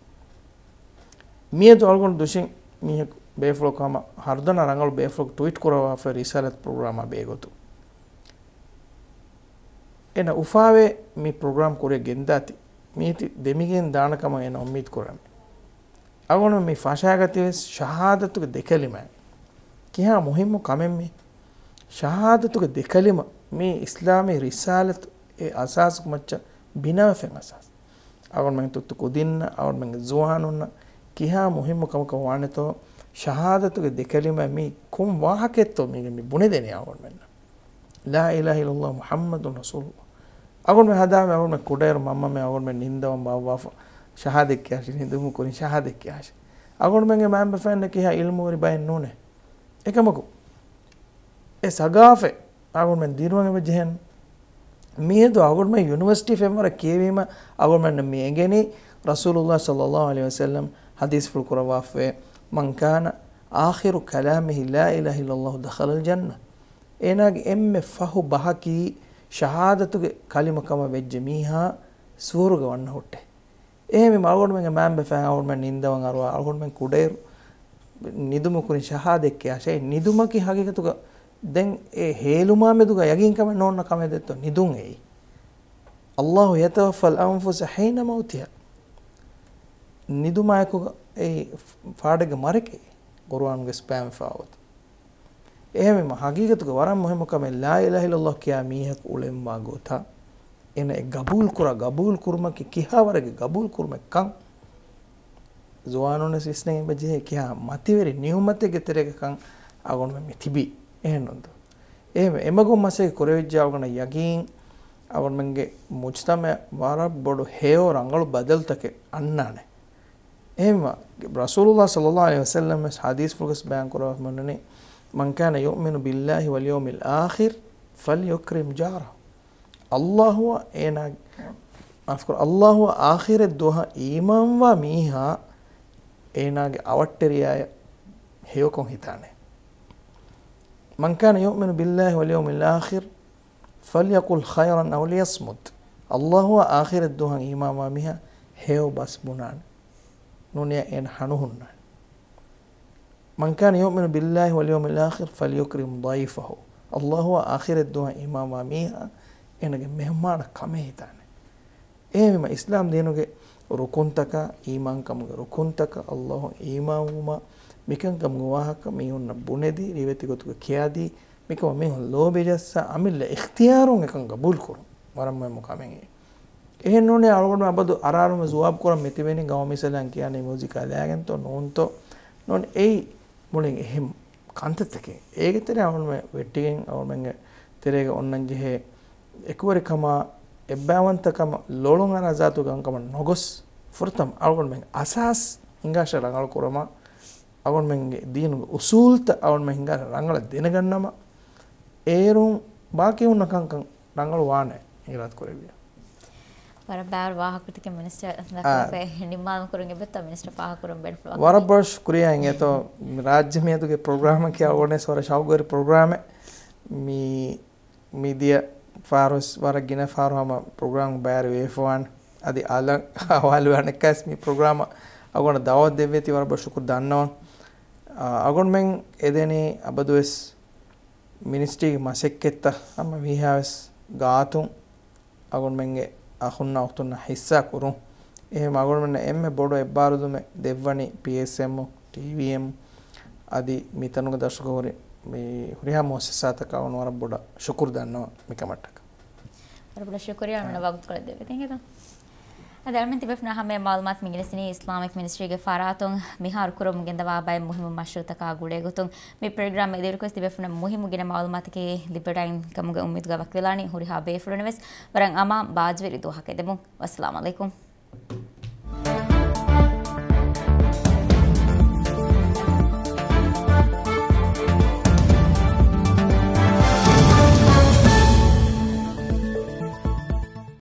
މިއަދު އަޅުގަނޑު ދުށިން މީހަކު ބޭފުޅަކު ހަމަ ހަރުދަނާ ރަނގަޅު ބޭފުޅަކު ޓްވީޓް ކުރައްވާފަ ރިސާލަތު ޕްރޮގްރާމާ ބެހޭގޮތުން. އޭނަ އުފާވެ މި ޕްރޮގްރާމް ކުރިއަށް ގެންދާތީ މީތި ދެމިގެން ދާނެ ކަމަށް އޭނަ އުއްމީދު ކުރަމޭ. އަޅުގަނޑު މި ފަށާގަތީވެސް ޝަހާދަތުގެ ދެކަލިމަ. ކިހާ މުހިއްމު ކަމެއް މީ؟ ޝަހާދަތުގެ ދެކަލިމަ މީ އިސްލާމީ ރިސާލަތު އެ އަސާސްގެ މައްޗަށް ބިނާވެފައި އަސާސް. އަޅުގަނޑުމެން ތުއްތު ކުދިންނަށް، އަޅުގަނޑުމެންގެ ޒުވާނުންނަށް ކިހާ މުހިއްމު ކަމަކަށް ވާނެތޯ، ޝަހާދަތުގެ ދެކަލިމަ މީ ކޮން ވާހަކައެއްތޯ މީގެ މި ބުނެދެނީ އަޅުގަނޑުމެންނަށް. ލާ އިލާހަ އިއްލައްލާހު މުޙައްމަދުން ރަސޫލުއްލާހް. އަޅުގަނޑުމެން ހަދާމެ އަޅުގަނޑުމެން ކުޑައިރު މަންމަމެ އަޅުގަނޑުމެން ނިންދަވަން ބާއްވާފަ ޝަހާދަތް ކިޔާށޭ، ނިދުމު ކުރިން ޝަހާދަތް ކިޔާށޭ. އަޅުގަނޑުމެންގެ މައިންބަފައިންނަށް ކިހާ އިލްމުވެރި ބައެއް ނޫނޭ. އެކަމަކު، އެ ސަގާފަތް އަޅުގަނޑުމެން ދިރުވަން އެބަ ޖެހެން. މިއަދު އަޅުގަނޑުމެން ޔުނިވަރސިޓީ ފެންވަރަށް ކިޔެވީމަ، އަޅުގަނޑުމެންނަށް މި އެނގެނީ، ރަސޫލުއްލާހި ޞައްލައްލާހު ޢަލައިހި ވަސައްލަމް ޙަދީޘްފުޅު ކުރައްވާފައި، من كان آخر كلامه لا إله إلا الله دخل الجنة. އޭނާގެ އެންމެ ފަހު ބަހަކީ ޝަހާދަތުގެ ކަލިމަ ކަމަށް ވެއްޖެ މީހާ ސުވަރުގެ ވަންނަ ހުއްޓޭ. އެހެންވީމަ އަޅުގަނޑުމެންގެ މައިންބަފައިން އަޅުގަނޑުމެން ނިންދަވަން އަރުވާ، އަޅުގަނޑުމެން ކުޑައިރު ނިދުމު ކުރިން ޝަހާދަތް ކިޔާށޭ. ނިދުމަކީ ހަގީގަތުގަ ދެން އެ ހޭލުމާ މެދުގަ ޔަގީންކަމެއް ނޯންނަ ކަމެއް ދެއްތޯ ނިދުން އެއީ. الله يتوفى الأنفس حين موتها. ނިދުމާއެކުގަ އެއީ ފާޑެއްގެ މަރެކޭ ޤުރުއާނުގަ ސްޕާމް ފާވަތު. އެހެންވީމަ، ހަގީގަތުގަ ވަރަށް މުހިއްމު ކަމެއް، ލާ އިލާހަ އިއްލައްލާހު ކިޔާ މީހަކު އުޅެންވާ ގޮތަށް އޭނަ އެ ގަބޫލު ކުރާ، ގަބޫލު ކުރުމަކީ ކިހާވަރެއްގެ ގަބޫލު ކުރުމެއް ކަން. ޒުވާނުންވެސް ވިސްނަން އެބަޖެހޭ ކިހާ މަތިވެރި ނިޢުމަތެއްގެ ތެރޭގަ ކަން އަޅުގަނޑުމެން މި ތިބީ. އެހެންނޫންތޯ؟ އެހެންވެ، އެމަގުން މަސައްކަތް ކުރެވިއްޖެ އަޅުގަނޑަށް ޔަގީން، އަޅުގަނޑުމެންގެ މުޖްތަމަޢަށް ވަރަށް ބޮޑު ހެޔޮ ރަނގަޅު ބަދަލުތަކެއް އަންނާނެ. އެހެންވީމަ، ރަސޫލުﷲ ޞައްލަﷲު ޢަލައިހި ވަސައްލަމަ ވެސް ޙަދީޘްފުޅުގަސް ބަޔާން ކުރައްވާފަ މިއޮންނަނީ، "من كان يؤمن بالله واليوم الآخر فليكرم جاره." ﷲ އޭނާ، މާފުކުރު، ﷲ އާޚިރަތް ދުވަހަށް އީމާންވާ މީހާ އޭނާގެ އަވަށްޓެރިޔާޔަށް ހެޔޮކޮށް ހިތާނެ. "من كان يؤمن بالله واليوم الآخر فليقل خيرا أو ليصمت." ﷲ އާޚިރަތް ދުވަހަށް އީމާންވާ މީހާ ހެޔޮ ބަސް ބުނާނެ. ނޫނީ އޭނަ ހަނު ހުންނާނެ. "من كان يؤمن بالله واليوم الآخر فليكرم ضيفه." ﷲ އާޚިރަތް ދުވަހަށް އީމާންވާ މީހާ އޭނަގެ މެހުމާނަށް ކަމެއް ހިތާނެ. އެހެންވީމަ، އިސްލާމް ދީނުގެ ރުކުންތަކާ، އީމާންކަމުގެ ރުކުންތަކަށް ﷲ އުން އީމާންވުމާ، މިކަންކަމުގެ ވާހަކަ މީހުންނަށް ބުނެދީ، ރިވެތި ގޮތުގަ ކިޔާދީ، މިކަމަށް މީހުން ލޯބިޖައްސާ، އަމިއްލަ އިޚްތިޔާރުން އެކަން ގަބޫލުކުރުން ވަރަށް މުހިއްމު ކަމެއް. އެހެން ނޫނީ އަޅުގަނޑު އަބަދު އަރާރުމެ ޖަވާބު ކުރަން މިތިބެނީ ގައުމީ ސަލާން ކިޔާނީ މިއުޒިކާ ލާގެންތޯ ނޫންތޯ؟ ނޫން އެއީ މުޅިން އެހެން ކަންތައްތަކެއް. އޭގެ ތެރޭ އަޅުގަނޑުމެ ވެއްޓިގެން އަޅުގަނޑުމެންގެ ތެރޭގަ އޮންނަން ޖެހޭ އެކުވެރިކަމާ އެއްބައިވަންތަކަމަށް ލޮޅުން އަރާ ޒާތުގެ ކަންކަމަށް ނޮގޮސް، ފުރަތަމަ އަޅުގަނޑުމެން އަސާސް ހިނގާށޭ ރަނގަޅު ކުރަމާ، އަޅުގަނޑުމެންގެ ދީނުގެ އުސޫލުތައް އަޅުގަނޑުމެން ހިނގާށޭ ރަނގަޅަށް ދެނެގަންނަމަ، އޭރުން ބާކީ ހުންނަ ކަންކަން ރަނގަޅު ވާނެ އިރާދަ ކުރެއްވިޔާ. ވަރަށް ބާރު ވާހަކަ ކުރިތަކެއް މިނިސްޓަރ ދައްކަވެފައި. ނިންމާލުމަކުރުން އެބަތަ މިނިސްޓަރ ފާހަގަކުރަން ބޭނުންފުޅުވާ ވަރަށް ބޮޑަށް ޝުކުރިޔާ އިނގޭތޯ. ރާއްޖެ މިއަދުގެ ޕްރޮގްރާމަކީ އަޅުގަނޑުވެސް ވަރަށް ޝައުގުވެރި ޕްރޮގްރާމެއް. މި، މިދިޔަ ފާރުވެސް ވަރަށް ގިނަ ފާރު ހަމަ ޕްރޮގްރާމް ބައިވެރިވެފަވާނެ. އަދި އަލަށް ހަވާލުވާނެ އެއްކަސް މި ޕްރޮގްރާމަށް އަޅުގަނޑަށް ދައުވަތު ދެއްވޭތީ ވަރަށް ބޮޑަށް ޝުކުރު ދަންނަވަން. އަ، އަޅުގަނޑުމެން އެދެނީ އަބަދުވެސް މިނިސްޓްރީގެ މަސައްކަތްތައް ހަމަ މީހާވެސް ގާތުން އަޅުގަނޑުމެންގެ އަޚުންނާ އުޚްތުންނާ ހިއްސާ ކުރުން. އެހެން އަޅުގަނޑުމެންނަށް އެންމެ ބޮޑު އެއްބާރުލުމެއް ދެއްވަނީ ޕީއެސްއެމް، ޓީވީއެމް އަދި މިތަނުގެ ދަށުގަ ހުރި މި ހުރިހާ މުއައްސަސާތަކަށް އަޅުގަނޑު ވަރަށް ބޮޑަށް ޝުކުރު ދަންނަވަން މިކަމަށްޓަކަ. ވަރަށް ބޮޑަށް ޝުކުރިޔާ އަޅުގަނޑަށް ވަގުތުކޮޅެއް ދެއްވި ތެންގެތަ؟ އަދި އަޅުމެން ތިބޭފުޅުންނަށް ހަމަޔަށް މައުލޫމާތު މި ގެނެސްދިނީ އިސްލާމިކް މިނިސްޓްރީގެ ފަރާތުން މިހާރު ކުރަމުން ގެންދަވާ ބައެއް މުހިއްމު މަޝްރޫޢުތަކާ ގުޅޭގޮތުން މި ޕްރޮގްރާމް އެދިއިރުކޮށް ތިބޭފުޅުންނަށް މުހިއްމު ގިނަ މައުލޫމާތަކީ ލިބިވަޑައިގެން ކަމުގެ އުއްމީދުގަ ވަކިވެލާނީ. ހުރިހާ ބޭފުޅުންނަށް ވެސް ވަރަށް އަމާން ބާއްޖަވެރި ދުވަހަކަށް ދެމުން. ވައްސަލާމް އަލައިކުމް.